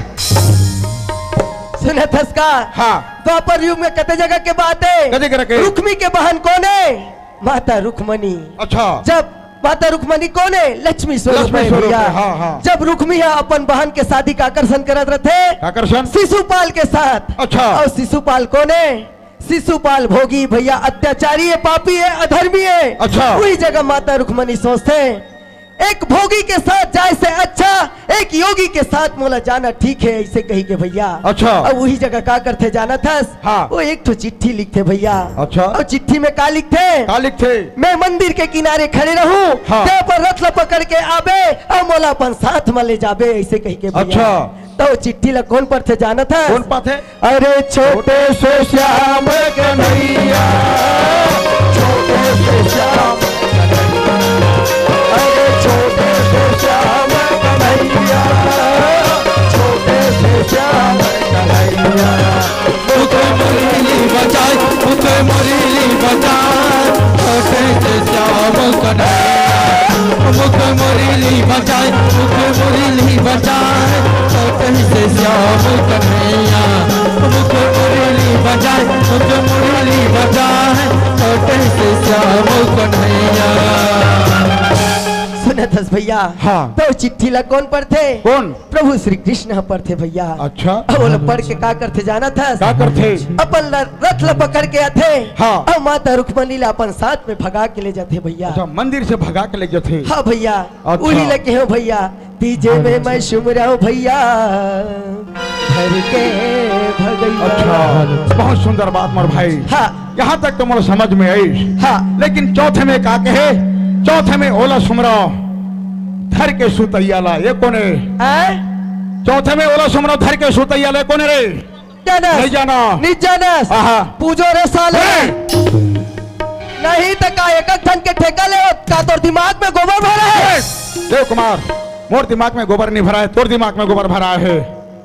सुनत हस का? हाँ। द्वापर युग में कते जगह के बात हे? कते जगह के? रुक्मी के बहन कोन हे? माता रुक्मणी। अच्छा। जब माता रुक्मणी कोन हे? लक्ष्मी स्वरूप लक्ष्मी हे स्वरूप भैया। हे, हाँ, हाँ। जब रुक्मी ह अपन बहन के शादी काकर सन करत रथे? काकर सन? शिशुपाल के साथ। अच्छा। अउ शिशुपाल कोन हे? शिशुपाल भोगी भैया, अत्याचारी हे, पापी हे, अधर्मी हे। अच्छा। उही जगह माता रुक्मणी सोचथे, एक भोगी के साथ जाए से अच्छा एक योगी के साथ मोला जाना ठीक हे, ऐसे कहिके भैया। अच्छा। अब उही जगह का करथे जानत हस? हाँ। वो एक ठो चिट्ठी लिखथे भैया। अच्छा। अउ चिट्ठी में का लिखथे? का लिखथे? मैं मंदिर के किनारे खड़े रहूं, हाँ। तें अपन रथ ला पकड़ के आबे अउ मोला अपन साथ में ले जाबे, ऐसे कहिके भैया। अच्छा। त वो चिट्ठी ला कोन पढ़थे जानत हस? कोन पाथे? अरे छोटे से श्याम कन्हैया, छोटे से श्याम कन्हैया, अरे छोटे से श्याम कन्हैया, छोटे से श्याम कन्हैया। मुझे मुरली बजाए, मुझे मुरली बजाए। कन्हैया, मुख मुरली बजाए, मुख मुरली बजाए, तो कैसे श्याम कन्हैया, मुख मुरली बजाए, मुख मुरली बजाए, तो कैसे श्याम कन्हैया। सुनत हस भैया? हाँ। तो चिट्ठी ला कौन पढ़थे? कौन? प्रभु श्री कृष्ण ह पढ़थे भैया। अच्छा। अब ओला पढ़ के का करथे जानत हस? का करथे? अपन ल-, रथ ल पकड़ के आथे। हाँ। अउ माता रुक्मणी ल अपन साथ में भगा के ले जाथे भैया। अच्छा, मंदिर से भगा के ले जाथे। हाँ भैया। अच्छा। उही ल कहेंव भैया, तीजे में मैं सुमरंव भैया, धर के भगैया। अच्छा, बहुत सुंदर बात मोर भाई। हाँ। यहाँ तक तो मोर समझ में आइस। हाँ। लेकिन चौथे में का कहे? चौथे में ओला सुमरंव धर के सुतैया ला, ये कोन हे? हैं? चौथे में ओला सुमरंव धर के सुतैया ला, ये कोन हे रे? जानस। नहीं जाना। नहीं जानस। आहा। पूजो रे साले। हैं? नहीं त का एक एक ठन के ठेका ले, का तोर दिमाग में गोबर भरा हे? हैं? देव कुमार, मोर दिमाग में गोबर नहीं भरा हे, तोर दिमाग में गोबर भरा हे।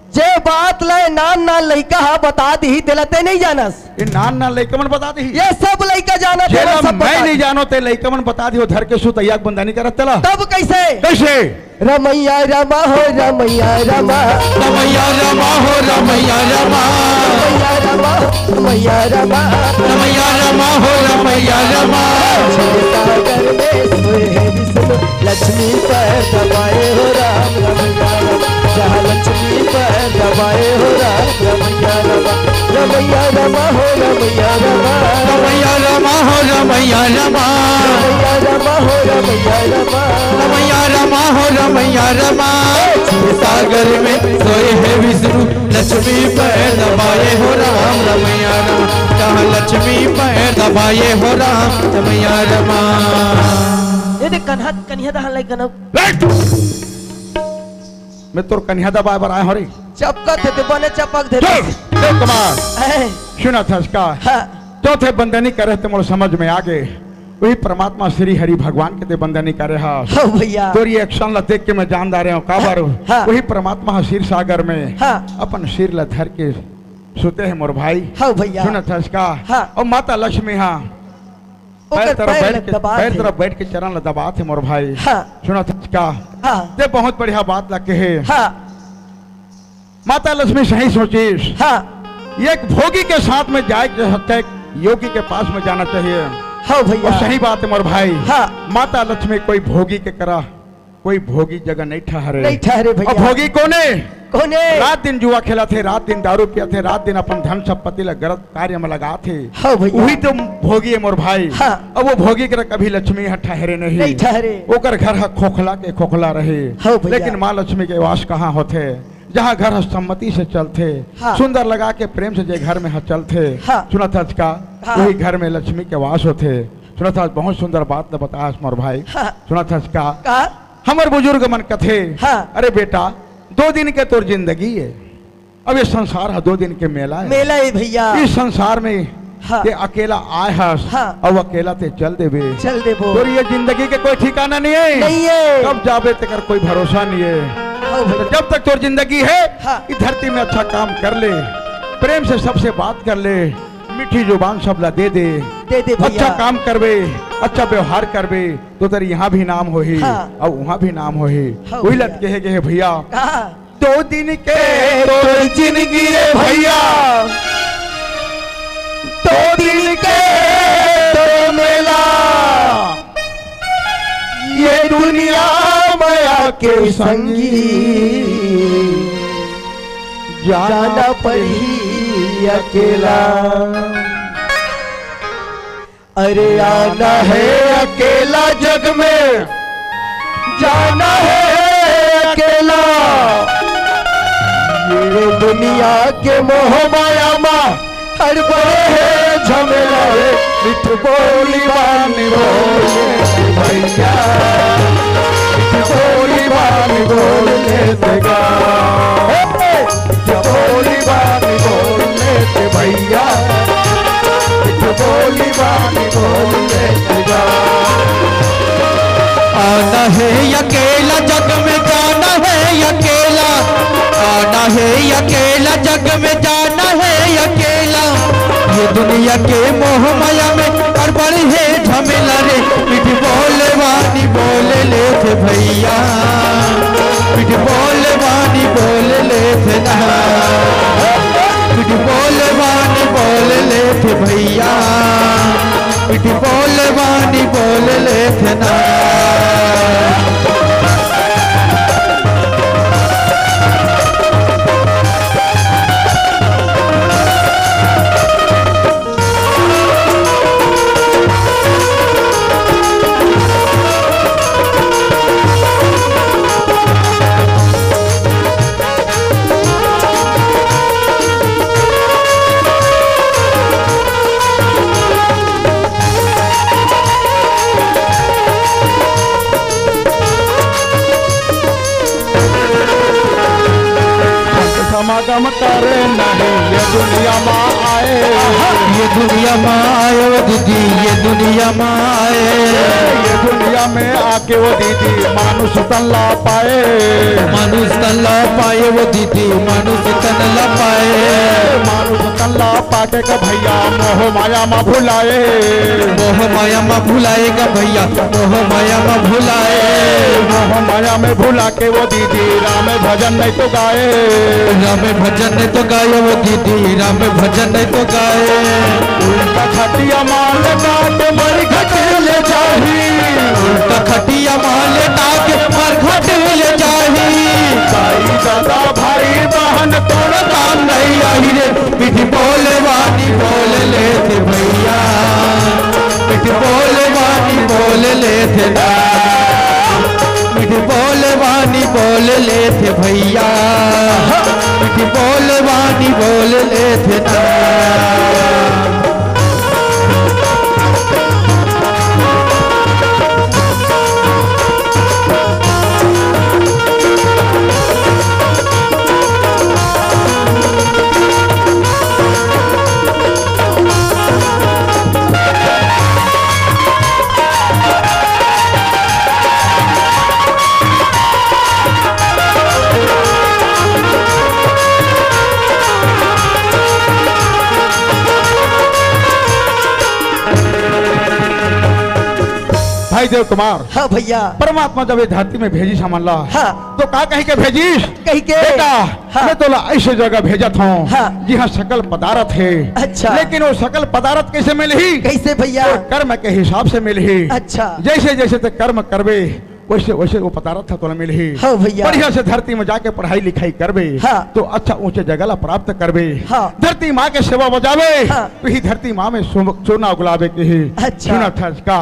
जे बात ल नान नान लइका ह बता दिही, तेला ते नहीं जानस। ये नान नान लइका मन बता दिही। ये सब लइका जानत हे, जेला सब मैं बता नहीं दिही। जानों, ते लइका मन बता दिही, धर के सुतैया के बंदनी करत तेला। तब कैसे? कैसे? रमैया रमा हो, रमैया रमा। रमैया रमा हो, रमैया रमा। रमैया रमा, रमैया रमा। रमैया रमा हो, रमैया रमा। क्षीर सागर में सोए हे विष्णु, लक्ष्मी पैर दबाए हो राम, रमैया रमा। जहाँ लक्ष्मी पैर दबाए हो राम, रमैया रमा। रमैया रमा हो, रमैया रमा। रमैया रमा हो, रमैया रमा। रमैया रमा हो, रमैया रमा। रमैया रमा हो, रमैया रमा। क्षीर सागर में सोए हे विष्णु, लक्ष्मी पैर दबाए हो राम, रमैया रमा। जहाँ लक्ष्मी पैर दबाए हो राम, रमैया रमा। ये देख कन्हा, कन्हा दहा लाई कनक। मैं तोर कन्हा दबाए बर आए हों रे। चपकत हे ते बने चपक दे। चल, देव कुमार। ऐ। सुनत हस का? हाँ। चौथे बंदनी करे ते मोर समझ में आगे। वही परमात्मा श्री हरि भगवान के ते बंदनी करे हस। हाँ भैया। तोर ये action ला देख के मैं जान डारे हंव काबर। हाँ। वही परमात्मा ह क्षीर सागर में हाँ। अपन सिर ला धर के सुते हे मोर भाई। हाँ भैया। सुनत हस का? हाँ। अउ माता लक्ष्मी ह ओकर पैर तरफ पैर बैठ ल के, दबात पैर हे। तरफ बैठ के चरण ला दबात हे मोर भाई। हाँ। सुनत हस का? हाँ। ते बहुत बढ़िया बात ला कहे। हाँ। माता लक्ष्मी सही सोचिस। हाँ। एक भोगी के साथ में जाए के हत्या, योगी के पास में जाना चाहिए। हाँ भैया। अउ सही बात हे मोर भाई। हाँ। माता लक्ष्मी कोई भोगी के करा, कोई भोगी जगह नहीं ठहरे। नहीं ठहरे भैया। अउ भोगी कोन हे? कोन हे? रात दिन जुआ खेलत हे, रात दिन दारू पियत हे, रात दिन अपन धन संपत्ति ला गलत कार्य में लगात हे। हाँ भैया। वही तो भोगी हे मोर भाई। हाँ। अब वो भोगी करा कभी लक्ष्मी ह ठहरे नहीं। नहीं ठहरे। ओकर घर ह खोखला के खोखला रहे। हाँ भैया। लेकिन माँ लक्ष्मी के वास कहाँ होथे? जहाँ घर ह सम्मति से चलथे, हाँ। सुंदर लगा के प्रेम से जे घर में ह चलथे, हाँ। सुनत हस का, हाँ। वही घर में लक्ष्मी के वास होथे। सुनत हस, बहुत सुंदर बात ल बताहस मोर भाई। हाँ। सुनत हस का, का? हमर बुजुर्ग मन कथे, हाँ। अरे बेटा, दो दिन के तोर जिंदगी हे, अब ये संसार ह दो दिन के मेला हे। मेला हे भैया। इस संसार में हाँ। ते अकेला आए हस, हाँ। अउ अकेला ते चल देबे। चल देबो। तोर ये जिंदगी के कोई ठिकाना नहीं हे। नहीं हे। कब जाबे तेकर कोई भरोसा नहीं हे। हाँ भैया। तो जब तक तोर जिंदगी हे, हाँ। इस धरती में अच्छा काम कर ले, प्रेम से सबसे बात कर ले, मीठी जुबान सब ला दे दे। दे दे भैया। अच्छा काम करबे, अच्छा व्यवहार करबे, तो तेर यहाँ भी नाम होही, हाँ। अउ वहाँ भी नाम होही। हाँ वही भैया। लत कहे गए हे भैया। हाँ। दो दिन के तोर जिंदगी रे भैया, दो दिन के तोर मेला, ये दुनिया माया के संगी, जाना पड़ही अकेला। अरे आना हे अकेला जग में, जाना हे अकेला। ये दुनिया के मोह माया मा हड़बड़े हे झमेला हे। मिठ बोली बानी बोले भैया, मिठ बोली बानी बोले तेगा। हे! बोली बानी बोले ते भैया, बोली बानी बोले ते जा। आना हे अकेला जग में, जाना हे अकेला, आना हे अकेला जग में, जाना हे अकेला। ये दुनिया के मोह माया में हड़बड़ी हे झमेला रे, मीठी बोले लेथे भैया, मीठ बोल बानी बोल लेथे ना, मीठ बोल बानी बोल लेथे भैया, मीठ बोल बानी बोल लेथे ना। समागम करे नहीं ये दुनिया में आए। ये दुनिया में आए वो दीदी, ये दुनिया में आए। ये दुनिया में आके वो दीदी मानुष तन ला पाए। मानुष तन ला पाए वो दीदी, मानुष तन ला पाए। मानुष तन ला पाके का भैया मोह माया में भुलाए। मोह माया में भुलाए का भैया, मोह माया में भुलाए। मोह माया में भुला के वो दीदी राम भजन नहीं तो गाए। राम भजन नहीं तो गाए वो दीदी, राम भजन नहीं तो गाए। उल्टा खटिया माल काट मर घट ले जाही। उल्टा खटिया माल काट मर घट ले जाही। दाई दादा भाई बहन तोर काम नहीं आही रे। मीठ बोल बानी बोल लेथे भैया, मीठ बोल बानी बोल लेथे ना। मीठ बोल बानी बोल लेथे भैया, मीठ बोल बानी बोल लेथे ना। भाई देव कुमार, हाँ भैया। परमात्मा जब ये धरती में भेजिस हमन ला, हाँ। तो का कहि के भेजिस? कहि के? बेटा, हाँ। मैं तोला ऐसे जगह भेजत हूँ, हाँ। जिहाँ सकल पदार्थ हे। अच्छा। लेकिन वो सकल पदार्थ कैसे मिलही? कैसे भैया? तो कर्म के हिसाब से मिलही। अच्छा। जैसे जैसे ते कर्म करबे, वैसे वैसे वो पदार्थ तोला मिलही। हाँ भैया। बढ़िया से धरती में जाके पढ़ाई लिखाई करबे, हाँ। तो अच्छा ऊंचे जगह ला प्राप्त करबे। हाँ। धरती माँ के सेवा बजाबे, हाँ। तो ही धरती माँ में सो-, सोना उगलाबे के ही। अच्छा। सुना था इसका।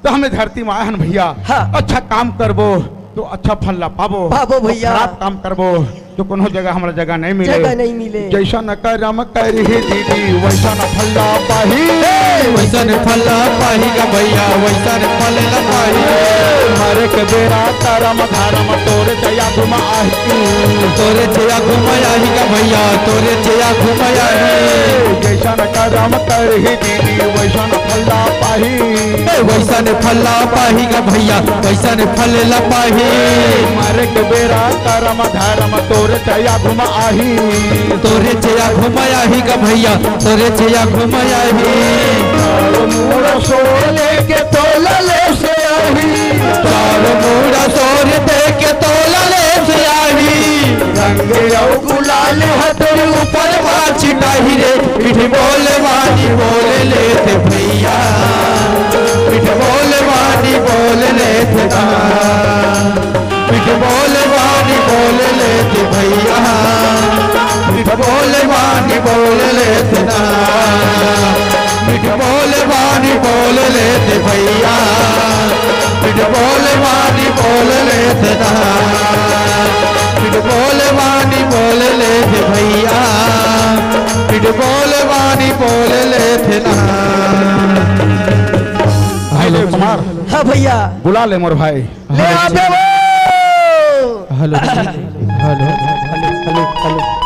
तो हमन धरती में आए हन भैया, हाँ। अच्छा काम करबो तो अच्छा फल ला पाबो। पाबो तो भैया। खराब काम करबो तो कोनो जगह हमरा जगह नहीं मिले। जगह नहीं मिले। जैसन करम करही दीदी वैसन फल ला पाही। ए, वैसन फल ला पाही गा भैया, वैसन फल ला पाही। मरे के बेरा करम धरम तोरे चया घुम आही। तोरे चया घुम आही गा भैया, तोरे चया घुम आही। जैसन करम करही दीदी वैसन फल ला पाही। ए, वैसन फल ला पाही गा भैया, वैसन फल ला पाही। मरे के बेरा करम धरम तोरे चया घुम आही। तोरे चया घुम आही गा भैया, तोरे चया घुम आही। चारों मुड़ा सोर दे के तोला ले से आही। चारों मुड़ा सोर दे के तोला ले से आही। रंग अउ गुलाल ह तोर ऊपर मा छिटाही रे। मीठ बोल बानी बोल लेथे भैया, मीठ बोल बानी बोल लेथे ना। मीठ बोल बानी बोल लेथे भैया, मीठ बोल बानी बोल लेथे ना। मीठ बोल बानी बोल लेथे भैया, मीठ बोल बानी बोल लेथे ना। मीठ बोल बानी बोल लेथे भैया, मीठ बोल बानी बोल लेथे ना। भाई देव कुमार, हाँ भैया। बुला ले मोर भाई। ले आबे वो। Hello, hello, hello, hello, hello.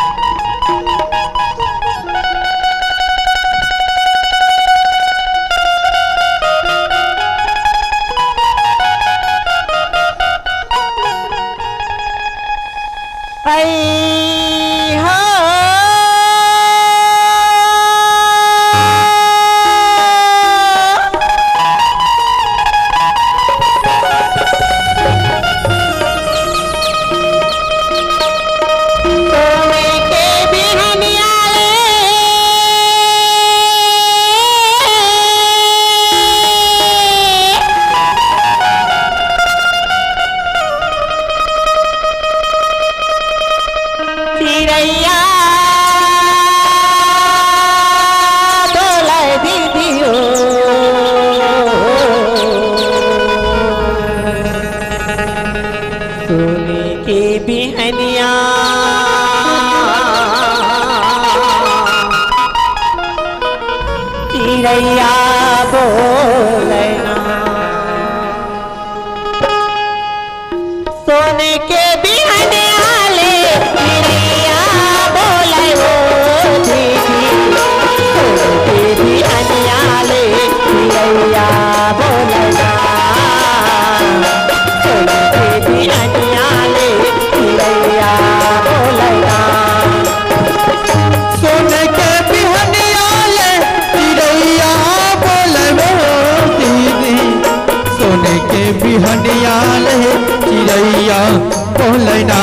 चिरैया बोले ना। सोन के बिहनिया ले चिरैया बोले ओ दीदी। सोन के बिहनिया ले चिरैया बोले ना। सोन के बिहनिया ले चिरैया बोले ना। सोन के बिहनिया ले चिरैया बोले ओ दीदी। सोन के बिहनिया ले चिरैया बोले ना।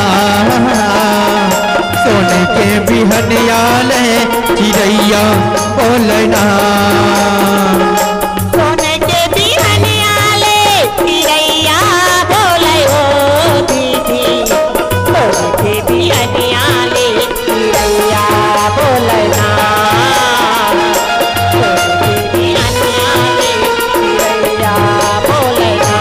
सोन के बिहनिया ले चिरैया बोले ना। सोन के बिहनिया ले चिरैया बोले ओ दीदी। सोन के बिहनिया ले चिरैया बोले ना। सोन के बिहनिया ले चिरैया बोले ना।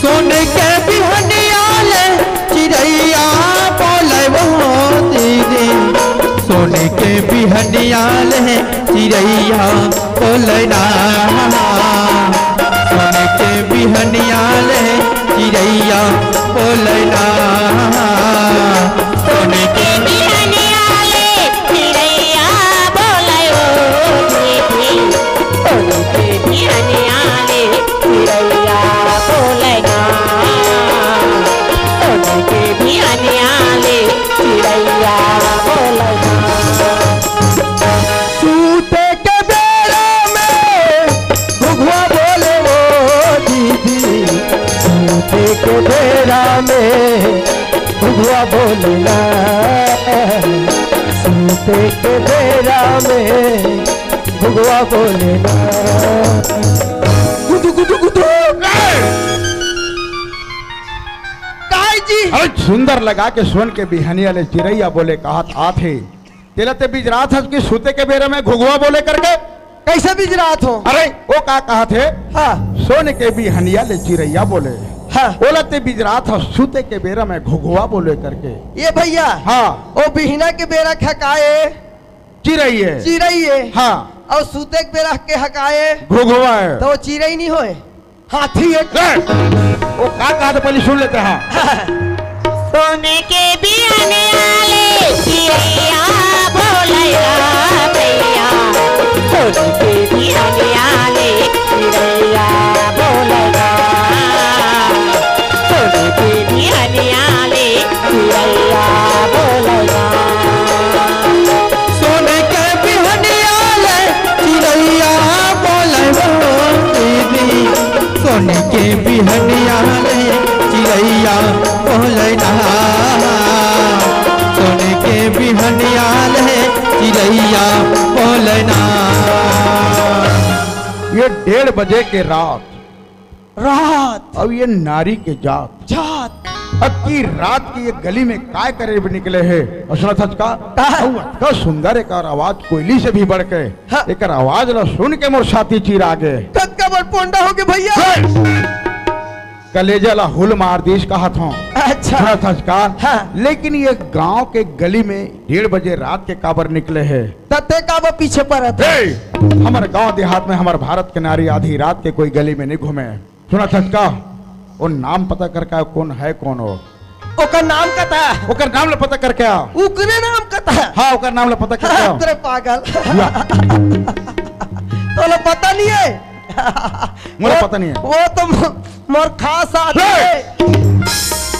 सोन के बिहनिया ले चिरैया बोले ओ दीदी। सोन के बिहनिया ले चिरैया बोले ना। सोन के बिहनिया ले चिरैया बोले ना। सोन के बिहनिया ले चिरैया बोले ओ दीदी। सोन के बिहनिया ले चिरैया बोले ना। सोन के बिहनिया ले चिरैया बोले ना। सूते के बेरा में घुघुआ बोले ओ दीदी। सूते के बेरा में घुघुआ बोले ना। सूते के बेरा में घुघुआ बोले ना। गुदु गुदु गुदु। काय जी? अरे सुंदर लगा के सोन के बिहनिया ले चिरैया बोले कहत आथे। तेला ते बिजरात हस कि सूते के बेरा में घुघुआ बोले करके? कैसे बिजरात हो? अरे, वो का कहत हे? हाँ। सोन के बिहनिया ले चिरैया बोले। हाँ। ओला ते बिजरात हस सूते के बेरा में घुघुआ बोले करके। ये भैया। हाँ। ओ बिहना के बेरा खकाए। चिरैये। चिरैये। हाँ। अउ सूते के बेरा के हकाए। घुघुआ हे। त ओ चिरई नहीं होय। हाथी एक। ए, वो का कहा था, पहले सुन लेते हैं। सोने के बिहनिया ले चिरैया बोलैया भैया, सोने के बिहनिया ले चिरैया बोलैया, सोने के बिहनिया ले चिरैया बोलैया। सोने के बिहनिया ले चिरैया बोले ओ दीदी, सोने के बिहनिया ले चिरैया बोले ना, सोने के बिहनिया ले चिरैया बोले ना। ये डेढ़ बजे के रात रात। अब ये नारी के जात। जात। अब की रात की ये गली में काय करे बर निकले हे? अउ सुनत हस का? का? अउ अतका सुंदर एकर आवाज कोयली से भी बढ़ के। हाँ। एकर आवाज ला सुन के मोर छाती चिरा गे। कतका बड़ पोंडा हो गे भैया। हे! कलेजा ला हुल मार दीस कहत हंव। अच्छा। सुनत हस का? हाँ। लेकिन ये गांव के गली में डेढ़ बजे रात के काबर निकले हे? त ते काबर पीछे परत हे? हे! हमर गांव देहात में हमर भारत के नारी आधी रात के कोई गली में नहीं घूमे। सुनत हस का? ओ नाम पता करके आ, कोन हे, कोन ओ? ओकर नाम कता? ओकर नाम ला पता करके आ। ओकरे नाम कता? हाँ, ओकर नाम ला पता करके आ। अरे पागल। या। तोला पता नहीं हे? मोला वो, पता नहीं हे। वो तो मो-, मोर खास आदमी हे। हे!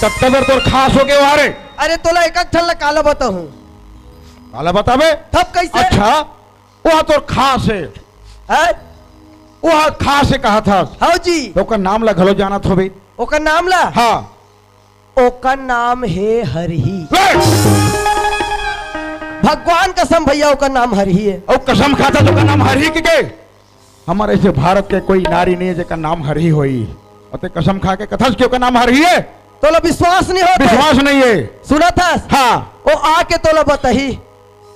तब तबर तोर खास हो गे वारे। अरे तोला एक ठन ला काला बताहूँ। काला बताबे? तब कैसे? अच्छा। ओह तोर खास हे। हैं? ओह खास हे कहत हस। हव जी। त ओकर नाम ला घलो जानत होबे। ओकर नाम ला? हाँ। ओकर नाम हे हरही। ए! भगवान कसम भैया, ओकर नाम हरही हे। अउ कसम खाता त ओकर नाम हरही के, के? हमर अइसे भारत के कोई नारी नहीं हे जेकर नाम हरही होही। अउ ते कसम खा के कथस के ओकर नाम हरही हे? तोला विश्वास नहीं होत हे? विश्वास नहीं हे। सुनत हस? हाँ। ओ आके तोला बताही।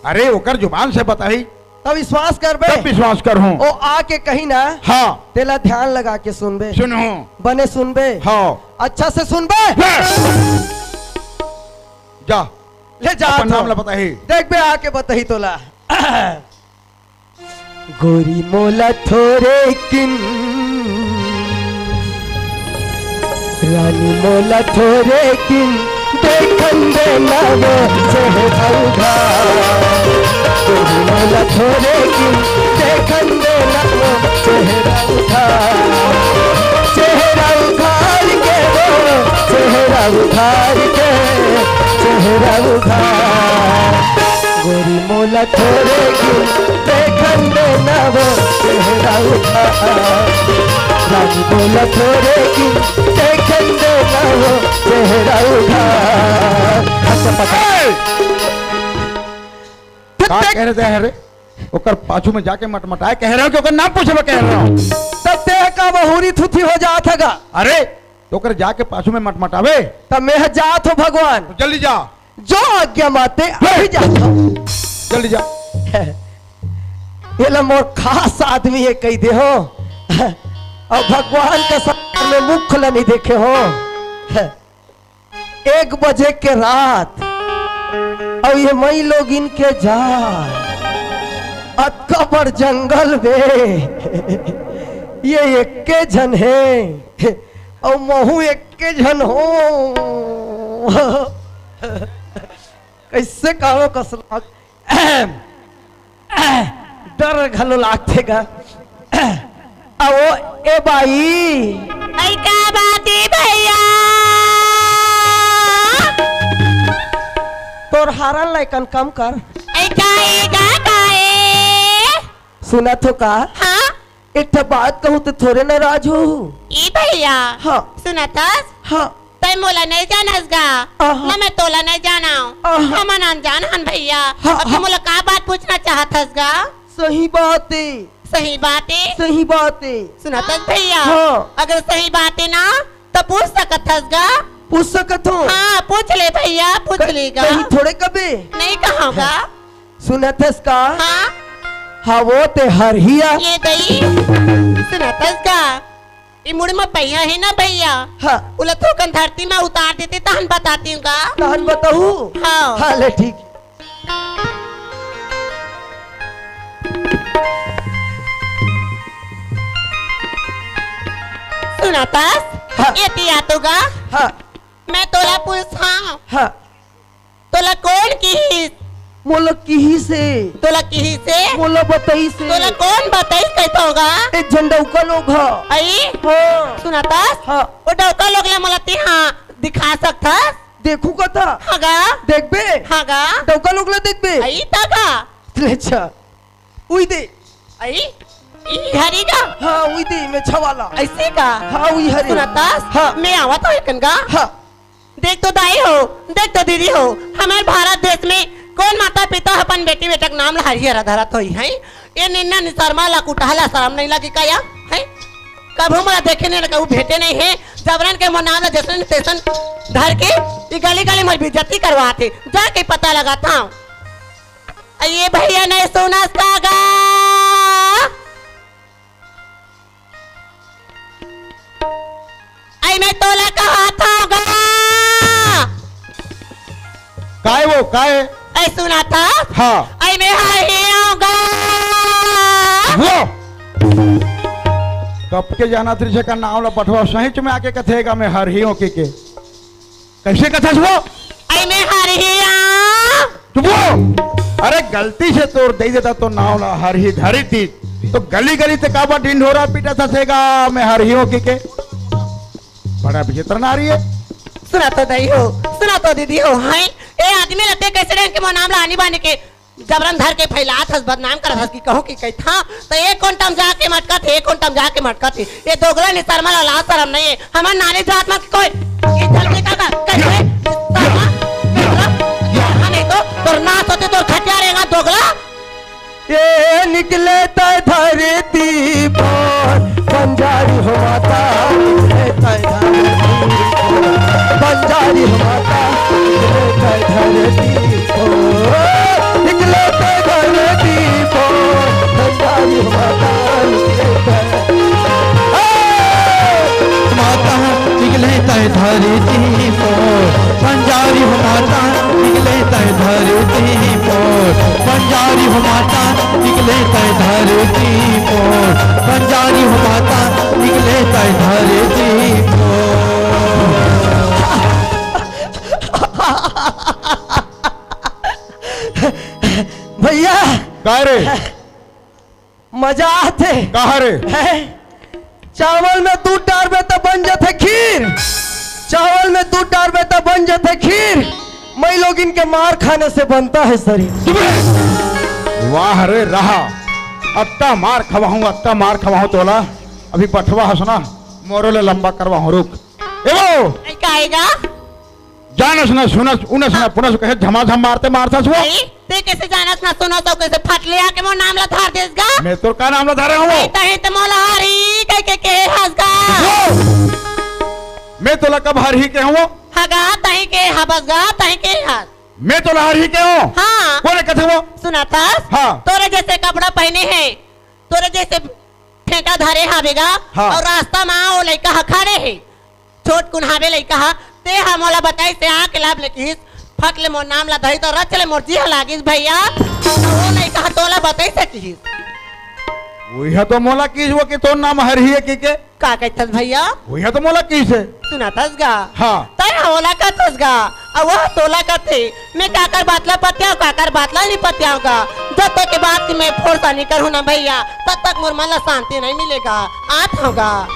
अरे, ओकर जुबान से बताही। तब विश्वास करबे? तब विश्वास करहूँ। ओ आके कही ना। हाँ। तेला ध्यान लगा के सुनबे। सुनहूँ। बने सुनबे? हाँ। अच्छा से सुनबे? ले। जा। ले जा अपन तो। नाम ला बताही। देखबे आके बताही तोला। गोरी मोला थोरे किन, रानी मोला थोरे किन, देखन दे ना वो चेहरा उघार। गोरी मोला थोरे किन, देखन दे ना वो चेहरा उघार। चेहरा उघार के वो, चेहरा उघार के, चेहरा उघार। गोरी मोला थोरे किन, देखन दे ना वो चेहरा उघार। रानी मोला थोरे किन, देखन दे ना वो चेहरा उघार। अच्छा, पता ए! का कह रहे थे, अरे? ओकर पाछू में जाके मटमटाए कह रहे हो कि ओकर नाम पूछे बर कह रहे हो? तब तें का बहुरी थुथी हो जात हे गा? अरे, तो ओकर जाके पाछू में मटमटावे। तब मैं ह जात हो भगवान। तो जल्दी जा। जो आज्ञा माते, अभी जात हो। जल्दी जा। एला मोर खास आदमी हे कहि दे हो। अउ भगवान के सामने मुख ला नहीं देखे हो। एक बजे के रात अउ ये मई लोगिन के जात, अतका बड़ जंगल में ये एके झन हे अउ महू एके झन हो। कइसे कालो कसला डर घलो लागथे गा। अवो ए बाई। अई का बात हे भैया? तोर हारन लइकन कम कर। अई का ए गा का ए? सुनत हो का? हाँ? एक ठा बात कहूँ त थोरे नाराज हो। ई भैया। हाँ। सुनत हस? हाँ। तैं मोला नहीं जानस गा, आहा। ना मैं तोला नहीं जानाव। आहा। हमन अनजान हन भैया। हाँ, अब तैं हाँ। मोला का बात पूछना चाहत हस गा? सही बात हे। सही बात हे? सही बात हे। सुनत हस भैया? हाँ। अगर सही बात हे ना, त पूछ सकत हस गा। पूछ सकत हो? हाँ, पूछ ले भैया, पूछ क-, ले गा। कहीं थोरे कबे? नहीं कहूँ गा। हाँ। सुनत हस का? हाँ। हाँ, वो ते हरही ए। ये दई। सुनत हस का? ई मुड़ में पहिया हे ना भैया। हाँ। ओला थोकन धरती में उतार देते, तहन बताती हूँ का? तहन बताहू? हाँ। हाँ, ले ठीक। सुनत हस? हाँ। ये तिया तो गा। हाँ। मैं तोला पूछत हँव। हाँ। तोला कोन किहिस? मोला किहिस हे। तोला किहिस हे? मोला बताइस हे। तोला कोन बताइस कहिथँव गा? ए झन डउका लोग ह। अई? हाँ। सुनत हस? हाँ। ओ डउका लोग ला मोला तिहाँ दिखा सकथस? देखहूँ कथा? हाँ गा। देखबे? हाँ गा। डउका लोग ला देखबे? अई त गा। ले अच्छा। उई दे। अई? ई हरी गा? हाँ, उई दे, मेछा वाला। अइसे का? हाँ, उई हरे। सुनत हस? हाँ। मैं आवत हँव एकन गा। हाँ। देख तो दाई हो, देख तो दीदी हो, हमर भारत देश में कोन माता पिता अपन बेटी बेटा के नाम ला हरिहरा धरत होही, हैं? ये निन्ना निसरमा ला कुटहा ला सरम नहीं लगे का या, हैं? कभू मोला देखे नहीं, कभू भेटे नहीं हे। जबरन के मोर नाम ला जैसन तैसन धर के ये गली गली मोर बेइज्जती करवाथे। जाके पता लगाथँव। अई ये भैया नहीं सुनस का गा? अई मैं तोला कहत हँव गा। काय वो, काय? अई सुनत हस? हाँ। अई मैं हरही हँव गा। वो! कब के जानत रिहिस का नाम ला पठवा, सहीच में आके कथे गा मैं हरही हँव कहिके। कइसे कथस वो? अई मैं हरही हँव। चुप हो। अरे गलती से तोर दई देता तो नाव ला हरही धरी ती, तो गली गली ते काबर ढिंढोरा पीटत हस गा, मैं हरही हँव कहिके। बड़ा विचित्र नारी हे। सुनत हो दई हो, सुनत हो दीदी हो, हैं? ए आदमी ला ते कइसे ढंग के मोर नाम ला आनी बानी के जबरन धर के फैलात हस, बदनाम करत हस कि कहूँ कि कहिथँव, त एक कोंटा म जाके मटकत हे, एक कोंटा म जाके मटकत हे। ये दोगला निसरमा ला लाज सरम नहीं हे। हमर नारी जात मन के कोई इज्जत नहीं करता। कइसे? निसरमा? निसरमा? यहाँ नहीं तो तोर नाश होथे, तोर खटिया रेंगथे दोगला। ए निकले तैं धरती पर, बंजारी हो माता, निकले तैं धरती पर, बंजारी हो माता, निकले तैं धरती पर, निकले तैं धरती पर, बंजारी हो माता, निकले तैं, ए! माता निकले तैं धरती पर, बंजारी हो माता निकले तैं धरती पर, बंजारी हो माता निकले तैं धरती मोर, बंजारी हो माता, निकले तय धरती मोर। भैया, का रे? मजा आथे। का रे? हैं? चावल में दूध डारबे त बन जथे खीर, चावल में दूध डारबे त बन जथे खीर। मई लोगिन के मार खाने से बनता है शरीर। वाह रे रहा, अत्ता मार खवाहूं, अत्ता मार खवाहूं तोला। अभी बठवा हस ना, मोरो ले लंबा करवाहूं, रुक। ए वो! ए, का आएगा? जानस ना, सुनस, उनस ना, पुनस कहे झमाझम मारते मारथस वो। अरे, ते कैसे जानस ना, सुनस अउ कैसे फट ले आके मोर नाम ला धार देस गा? मैं तोर का नाम ला धारे हूँ? नहीं, तहीं ते मोला हरही कह के, के हस गा। वो! मैं तोला कब हरही के हूँ? हाँ गा, तहीं के हबस गा, तहीं के हस। मैं तोला हरही के हूँ? हाँ। कोने कथे वो? सुनथस? हाँ। तोरे जैसे कपड़ा पहने हे, तोरे जैसे फेंटा धरे हावे गा, हाँ। अउ रास्ता मा ओ लइका ह खड़े हे, छोट कुन हावे लइका ह, ते ह मोला बताइस हे आके लाभ ले किहिस, फट ले मोर नाम ला धरिस त रच ले मोर जी ह लागिस भैया, त ओ लइका ह तोला बताइस हे किहिस। उही तो मोला किहिस वो कि तोर नाम हरही हे कहिके। का कहिथस भैया? उही तो मोला किहिस हे। सुनथस गा? हाँ। तैं ह ओला कथस गा, अउ वो तोला कथे। मैं काकर बात ला पतियाव, काकर बात ला नहीं पतियाव गा। जब तक के बात की मैं फोरसा नहीं करूँ ना भैया, तब तक मोर मन ला शांति नहीं मिलेगा। आत हूँ गा।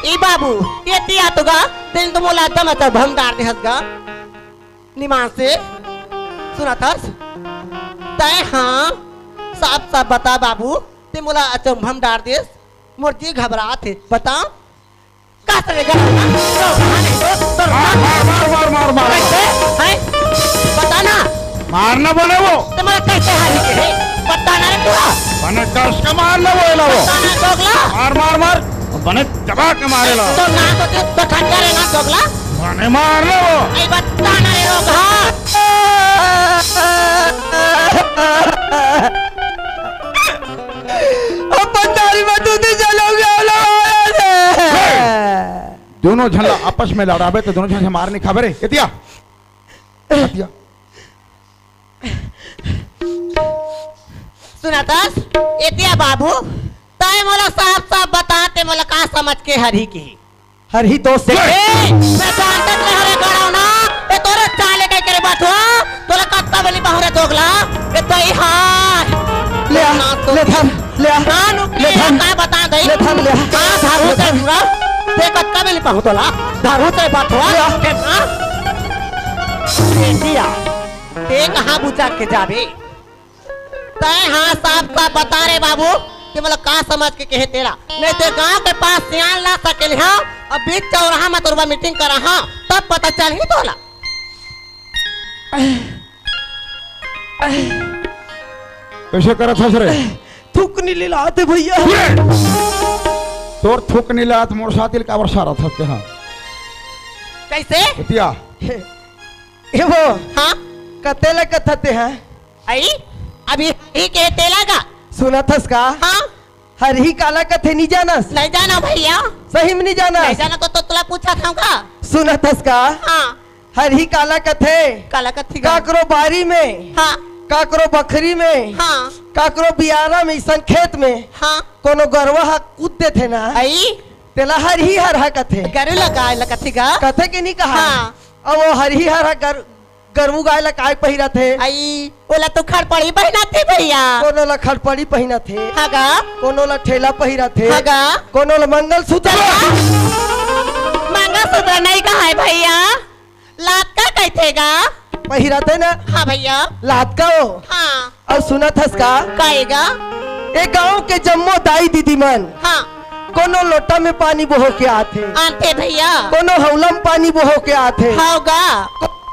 ई बाबू, एती आ तो गा, तें तो मोला एकदम अच्छा भम डार देहस गा। निमान से, सुनथस? तैं हाँ, साफ साफ बता बाबू, तें मोला अचंभम डार देस। मोर जी घबरात हे, बता। कस रे गला ना? तो कहाँ नहीं तो? तो मार, मार, मार, मार, मार, मार। कैसे? हैं? बता ना। मारना बने वो। तो मेरा कैसे हारी के है? बता ना रे पूरा। बने कस के मारना वो, एला वो। बता ना दोगला। मार, मार, मार। बने दबा के मारे ला। तो ना तो, तो ठंडा रे ना दोगला। बने मारना वो। ऐ बता ना रे रोगहा। अपन दारी में दूधी जलोगे, ओला मारा रे। दोनों झन ला आपस में लड़ाबे तो दोनों झन से मार नहीं खाबे रे। एतिया। एतिया। सुनथस, एतिया बाबू, तैं मोला साफ साफ बता, तें मोला का समझ के हरही किहिस? हरही दोस्त से। ए, मैं जानत नहीं हरे गड़ौना, ए तोरे चाले कई करे बात हुआ, तोला कत्ता बनी बहुरे दोगला, ए तो ही हाय। ले आ, ना तो ले धर, ले आ। ना नुकी ले धर। का बता दई? ले धर, ले आ। हाँ, धारू ले से धर। पूरा, ते कत्ता बनी बहु तोला, धारू से बात हुआ, ले आ। ते ना। ए दिया, ते कहाँ बुझा के जाबे? तैं हाँ साफ साफ बता रे बाबू, कि मतलब का समझ के कहे तेला, नहीं तो गांव के पास सियान ला सकेल हाँ, अब बीच चौराहा में तोरबा मीटिंग करा हाँ, तब पता चलही तोला। कैसे करत हस रे? थूकनी लिलात हे भैया। तोर थूकनी लिलात मोर साथी ल काबर सारत हस ते हाँ? कैसे? एतिया। ए वो। हाँ? कते ले कथते हैं? आई, अभी हरही के तेला गा। सुनथस का? हाँ। हरही काला कथे नहीं जानस? नहीं जाना भैया। सही में नहीं जानस? नहीं जाना तो, तो तोला पूछा था का? सुनथस का? हाँ। हरही काला कथे? काला कथे गा? काकरो बारी में, हाँ। काकरो बखरी में, हाँ। काकरो बियारा में, अइसन खेत में, हाँ। कोनो गरवा हा कूद देथे ना, आई। तेला हरही हरहा कथे। गरु ला गाय ला कथे गा? कथे कि नहीं कहा? हाँ। अब वो हरही हरहा गर-, गरमू गाय ला काय पहिरत हे? आई, ओला तो खड़पड़ी पहिनाथे भैया। कोनो ला खड़पड़ी पहिनाथे। हाँ गा। कोनो ला ठेला पहिराथे। हाँ गा। कोनो ला मंगलसूत्र। चला। मंगलसूत्र नहीं कहाय भैया, लातका कहिथे गा। पहिराथे ना। हाँ भैया। लातका हो। हाँ। अउ सुनत हस का? काएगा? ए गांव के जम्मो दाई दीदी मन। हाँ। कोनो लोटा में पानी बोहो के आथे। आथे भैया। कोनो हौला में पानी बोहो के आथे। हाँ गा।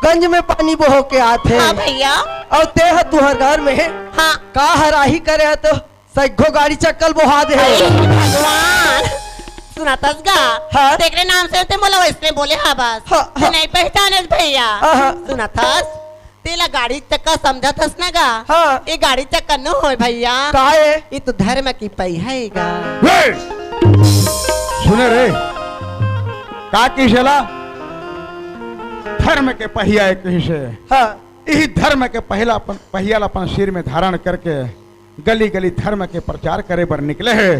गंज में पानी बोहो के आथे। हाँ भैया। अउ ते ह तुहर घर में हाँ। का हराही करे ह तो सैघो गाड़ी चक्कल बोहा दे हे। अरे भगवान। सुनथस गा? हाँ। तेकरे नाम से ते मोला वैसने बोले हा बस। हाँ, ते हाँ। नहीं पहचानेस भैया। हाँ, हाँ। सुनथस? तेला गाड़ी चक्का समझत हस ना गा? हाँ। ये गाड़ी चक्का नो होय भैया। का हे? ये तो धर्म की पहिया हे गा। ए! सुने रे, का किहिसे ला? धर्म के पहिया हे किहिसे। हाँ। यही धर्म के पहिला अपन, पहिया ला अपन सिर में धारण करके गली गली धर्म के प्रचार करे बर निकले हे।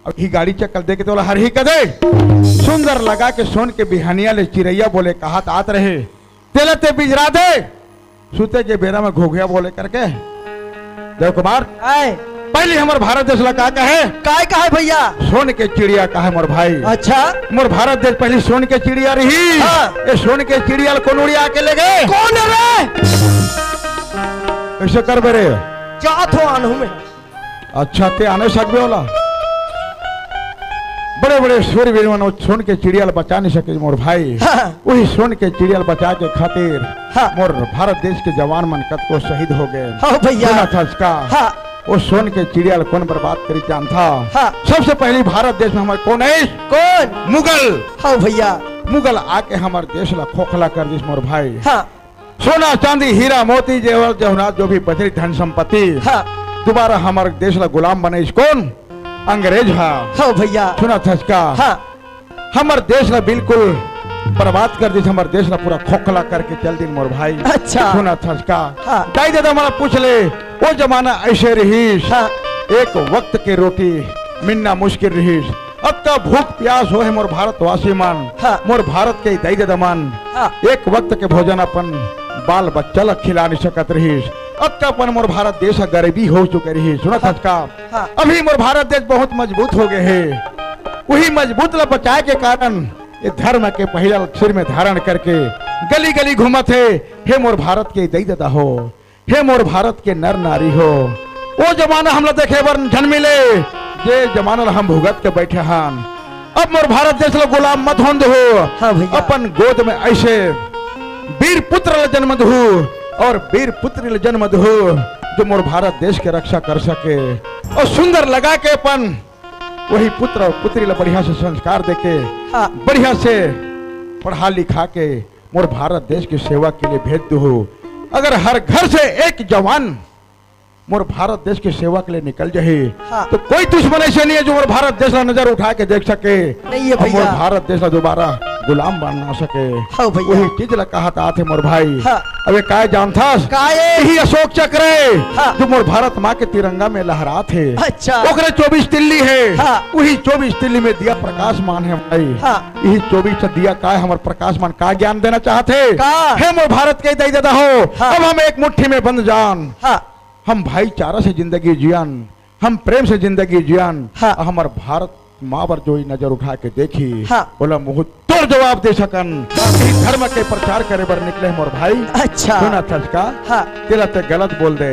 अब ही गाड़ी चक्कर दे के तोला हर ही कदे सुंदर लगा के सोन के बिहनिया ले चिरैया बोले कहत आत रहे। तेला ते बिजरा दे, सुते के बेरा में घुघुया बोले करके। देव कुमार, आए। पहली हमर भारत देश ला का कहे? काय कहे भैया? सोन के चिड़िया कहे मोर भाई। अच्छा। मोर भारत देश पहली सोन के चिड़िया रही। हाँ। ये सोन के चिड़िया ला कोन उड़िया के ले गए? कोन रे? कैसे करबे रे? जात हो आनहूं मैं। अच्छा, ते आने सकबे ओला? बड़े बड़े सूरवीर मन वो सोन के चिड़िया ला बचा नहीं सके मोर भाई। हाँ। वही सोन के चिड़िया ला बचा के खातिर हाँ। मोर भारत देश के जवान मन कतको शहीद हो गए। हाँ भैया। सुना थस का? हाँ। वो सोन के चिड़िया ला कोन बर्बाद करी जानथा? हाँ। सबसे पहली भारत देश में हमर कोन है? कोन? मुगल। हाँ भैया। मुगल आके हमर देश ला खोखला कर दिस मोर भाई। हाँ। सोना, चांदी, हीरा, मोती, जेवर, जवाहरात, जो भी बचरी धन संपत्ति, हाँ। दोबारा हमर देश ला गुलाम बनाइस कोन? अंग्रेज हा। हाँ भैया। सुना थस का? हाँ। हमर देश ला बिल्कुल बर्बाद कर दिस, हमर देश ला पूरा खोखला करके चल दिन मोर भाई। अच्छा। सुना थस का? हाँ। दाई ददा मन ला पूछ ले, वो जमाना ऐसे रहीस। हाँ। एक वक्त के रोटी मिलना मुश्किल रहीस। अतका भूख प्यास होहे मोर भारतवासी मन, हाँ। मोर भारत के दाई ददा मन, हाँ। एक वक्त के भोजन अपन बाल बच्चा ला खिला नहीं सकत रहीस। अतका अपन मोर भारत देश ह गरीबी हो चुके रहीस। सुना थस का? हाँ। अभी मोर भारत देश बहुत मजबूत हो गए हे। वही मजबूत ला बचाए के कारण ये धर्म के पहिला ला सिर में धारण करके गली गली घूमत हे। हे मोर भारत के दाई ददा हो, हे मोर भारत के नर नारी हो, वो जमाना हमला देखे बर झन मिले, जे जमाना ला हम भुगत के बैठे हन। अब मोर भारत देश ला गुलाम मत होन देहू। हाँ भैया। अपन गोद में ऐसे वीर पुत्र ला जन्म देहू और वीर पुत्री ला जन्म देहू, जो मोर भारत देश के रक्षा कर सके। और सुंदर लगा के अपन वही पुत्र और पुत्री ला बढ़िया से संस्कार देके, हाँ। बढ़िया से पढ़ा लिखा के मोर भारत देश की सेवा के लिए भेज देहू। अगर हर घर से एक जवान मोर भारत देश की सेवा के लिए निकल जाही, हाँ। तो कोई दुश्मन ऐसे नहीं है जो मोर भारत देश ला नजर उठा के देख सके। नहीं है और मोर भैया। भारत देश ला दोबारा गुलाम बना सके। हाँ भैया। वही चीज ला कहत आत हे मोर भाई। हाँ। अबे काय जानथस? काय? यही अशोक चक्र है, हाँ। जो मोर भारत माँ के तिरंगा में लहरात हे। अच्छा। ओकरे चौबीस तिल्ली हे। हाँ। वही चौबीस तिल्ली में दिया प्रकाशमान हे भाई। हाँ। यही चौबीस दिया काय हमर प्रकाशमान का ज्ञान देना चाहत हे? का? हे मोर भारत के दाई ददा हो, हाँ। अब हम एक मुट्ठी में बंद जान। हाँ। हम भाईचारा से जिंदगी जियन, हम प्रेम से जिंदगी जियन, हाँ। हमर भारत माँ बर जो ई नजर उठा के देखी, हाँ। ओला मुंह तोड़ जवाब दे सकन। हाँ। ई धर्म के प्रचार करे बर निकले मोर भाई। अच्छा। सुना थस का? हाँ। तेला ते गलत बोल दे।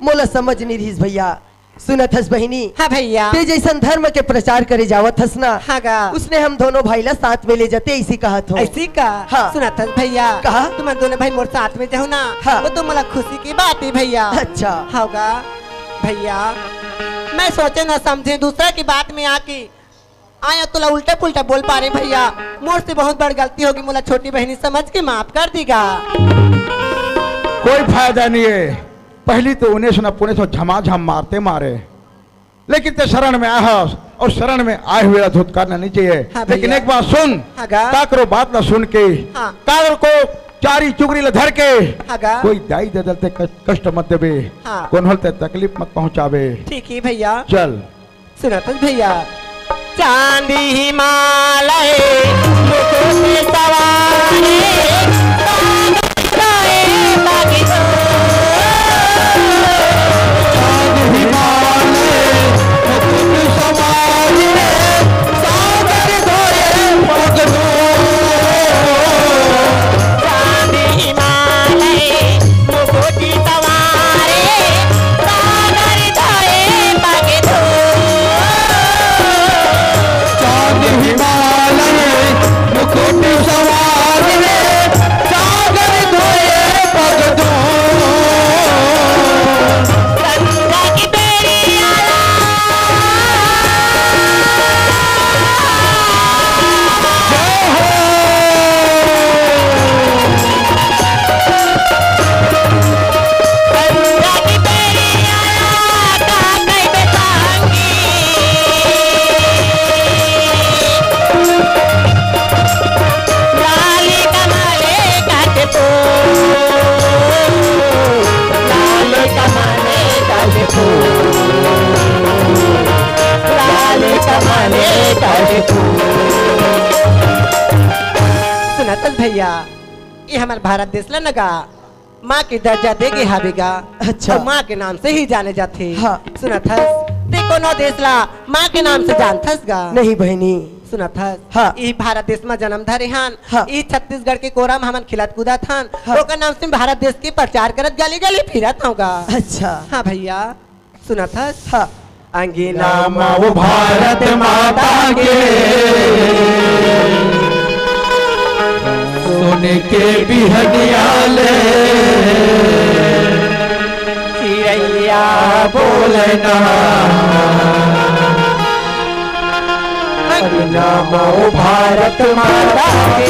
मोला समझ नहीं रहीस भैया। सुना थस बहिनी। हाँ भैया। ते जैसन धर्म के प्रचार करे जावत हस ना, हाँ गा। उसने हम दोनों भाई ला साथ में ले जाते, ऐसी कहत हो। ऐसी का? हाँ। सुना थस भैया। कहा? तुमन दोनों भाई मोर साथ में जाहू ना, हाँ। वो तो मोला खुशी की बात है भैया। अच्छा। हाँ गा। भैया, मैं सोचे ना समझे दूसरा की बात में आके आया तोला उल्टा पुल्टा बोल पारे भैया, मोर से बहुत बड़ गलती होगी, मोला छोटी बहिनी समझ के माफ कर दीगा। कोई फायदा नहीं है, पहली तो उन्हें सुना पुने सो झमाझम मारते मारे, लेकिन ते शरण में आए हस और शरण में आए हुए ला धुतकारना नहीं चाहिए। हाँ लेकिन भैया। एक बात सुन, हाँ गा। काकरो बात ला सुन के, हाँ। काकर को चारी चुगरी ला धर के, हाँ गा। कोई दाई ददा ल ते कष्ट मत देबे, हाँ। कोनो ल ते तकलीफ मत पहुंचाबे। ठीक है भैया। चल। सुना तो भैया। चांदी हिमालय मुकुट सवार, चांद हिमालय मुकुट सवार, सागर धोए पग धोए। चांद हिमालय मुकुट सवार, सागर धोए पग धोए। चांद हिमालय मुकुट सवार, भैया, ये हमर भारत देश ला न गा, माँ के दर्जा दे गे हावे गा। अच्छा। अउ माँ के नाम से ही जाने जाथे। हाँ। सुनत हस, ते कोनो देश ला माँ के नाम से जानथस गा? नहीं बहिनी। सुनत हस, हाँ। ई भारत देश म जन्म धरे हन, हाँ। ई छत्तीसगढ़ के कोरा म हमन खेलत कूदत हन, हाँ। ओकर नाम से भारत देश के प्रचार करत गली गली फिरत हंव गा। अच्छा। हाँ भैया। सुनत हस? हाँ। अंगना म वो भारत माता के सोने के बिहनिया ले चिरैया बोलना। अंगना म वो भारत माता के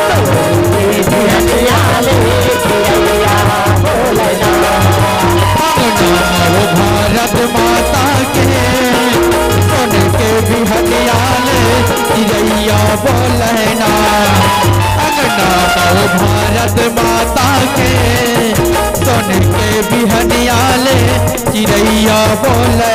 सोने के बिहनिया ले चिरैया बोलना। अंगना म वो भारत माता के सोने के बिहनिया ले चिरैया बोलना। अंगना म वो भारत माता के सोने के बिहनिया ले चिरैया बोलना।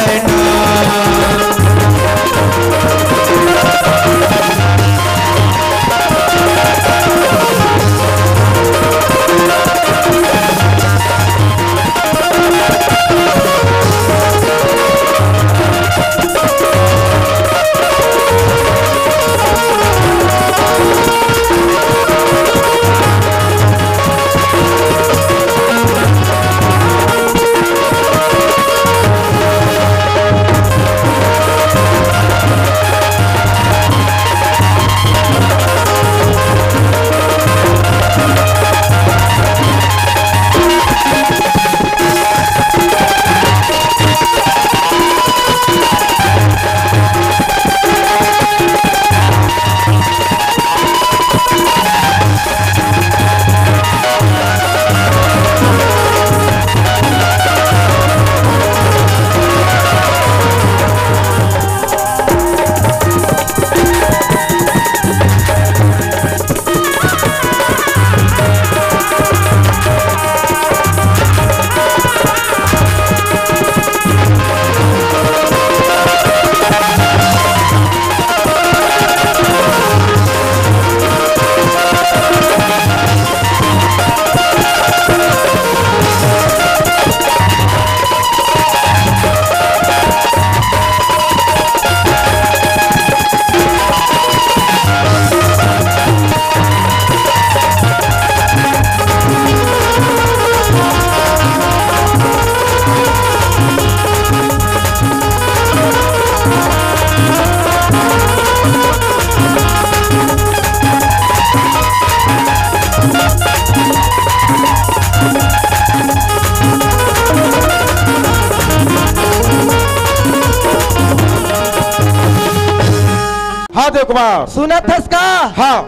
हाँ देव कुमार। सुनत हस का? हाँ।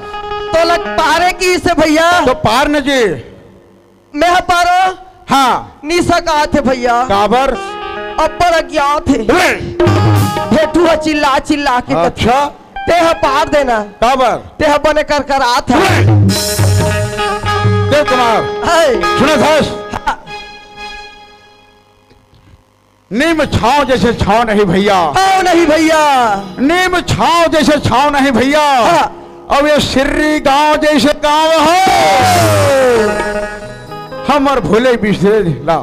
तोला पारे किसे भैया? तो पार न जी। मैं ह पारो। हाँ। निशा कहा थे भैया। काबर? अब्बड़ अज्ञात हे। अरे! भेटू ह चिल्ला चिल्ला के कथे। अच्छा। ते ह पार देना। काबर? ते ह बने कर कर आत हे। अरे! देव कुमार। हाय। सुनत हस? हाँ। नीम छाँव जइसे छाँव नहीं भैया। छाँव नहीं भैया। नीम छाँव जइसे छाँव नहीं भैया। हाँ। अउ ये सिर्री गाँव जइसे गाँव हो। हमर भूले बिसरे ला।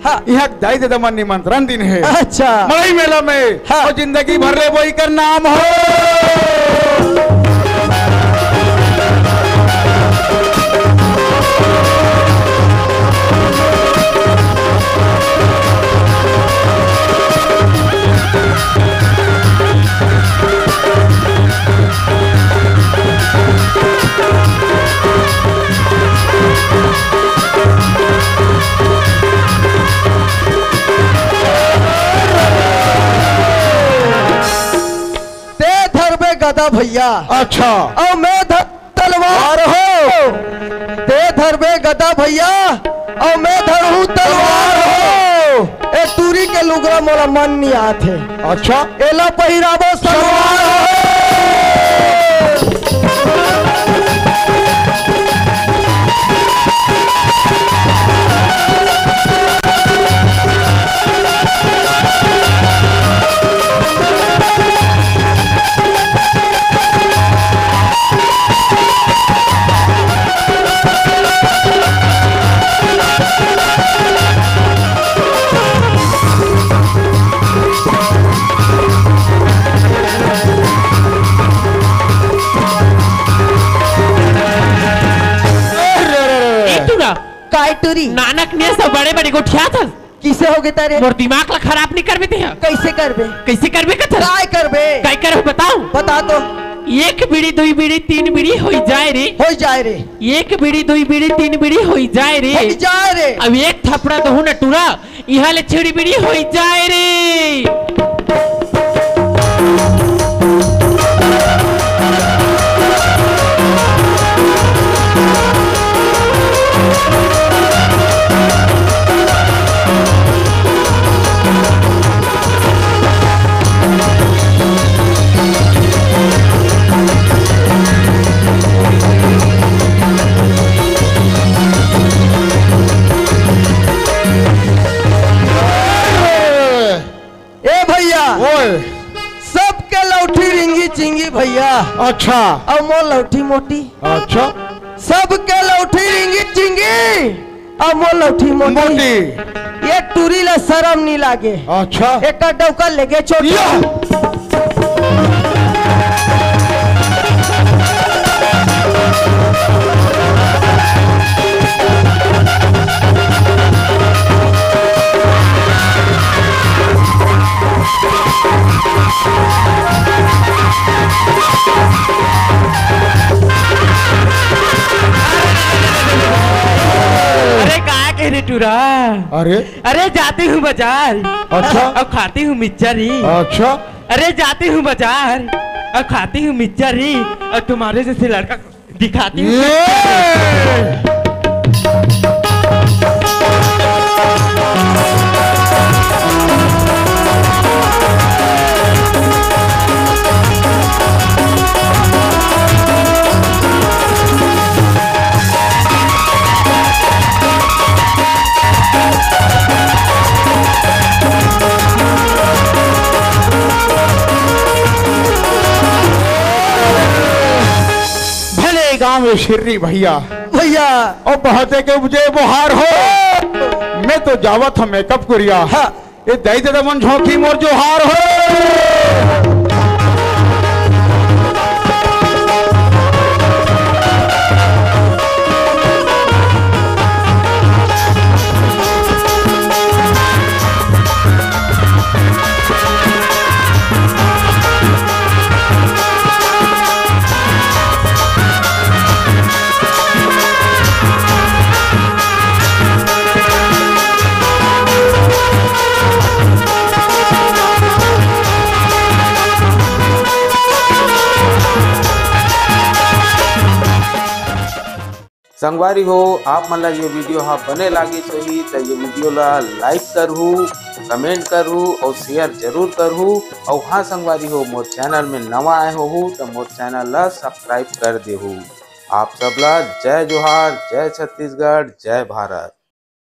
हाँ। इहाँ दाई ददा मन निमंत्रण दिन हे। अच्छा। मड़ई मेला में। हाँ। अउ जिंदगी भर ले वही कर नाम हो। ते धरबे गदा भैया। अच्छा। अउ मैं धर तलवार हो। ते धरबे गदा भैया, अउ मैं धरहूँ तलवार हो। ए टूरी के लुगरा मोला मन नी आथे। अच्छा। एला पहिराबो सलवार हो। री। नानक ने सब बड़े बड़े गोठियाथस। किसे हो गे तारे? मोर दिमाग ला खराब नहीं करबे तेहा। कैसे करबे? कैसे करबे कथस? काय करबे? काय करबे बताओ। बता तो। एक बीड़ी, दुई बीड़ी, तीन बीड़ी होई जाए रे। होई जाए रे। एक बीड़ी, दुई बीड़ी, तीन बीड़ी होई जाए रे। होई जाए रे। अब एक थपड़ा दहूं न टूरा, इहां ले छिड़ी बीड़ी होई जाए रे। ए भैया, ओए। सबके लौठी रिंगी चिंगी भैया। अच्छा। अउ मोर लौठी मोटी। अच्छा। सबके लौठी रिंगी चिंगी, अउ मोर लौठी मोटी। मोटी। ये टूरी ला शरम नहीं लागे। अच्छा। एक डौका लेगे छोटी। या। अरे का कह रे टूरा? अरे। अरे जाती हूँ बाजार। अच्छा। अउ खाती हूँ मिक्सचर ही। अच्छा। अरे जाती हूँ बाजार अउ खाती हूँ मिक्सचर ही, अउ तुम्हारे जैसे लड़का दिखाती हूँ। ये। भले गांव में शिर्री भैया। भैया। और बहते के मुझे बुहार हो। मैं तो जावत हूँ मेकअप कुरिया। हाँ। ये दई दे मन झोंकी मोर जोहार हो। संगवारी हो, आप मन ला ये वीडियो हा बने लागिस होही त ये वीडियो ला like करहू, comment करहू और share जरूर करहू। और हाँ संगवारी हो, मोर चैनल में नवा आए होहू त मोर चैनल ला subscribe कर देहू। आप सब ला जय जोहार, जय छत्तीसगढ़, जय भारत।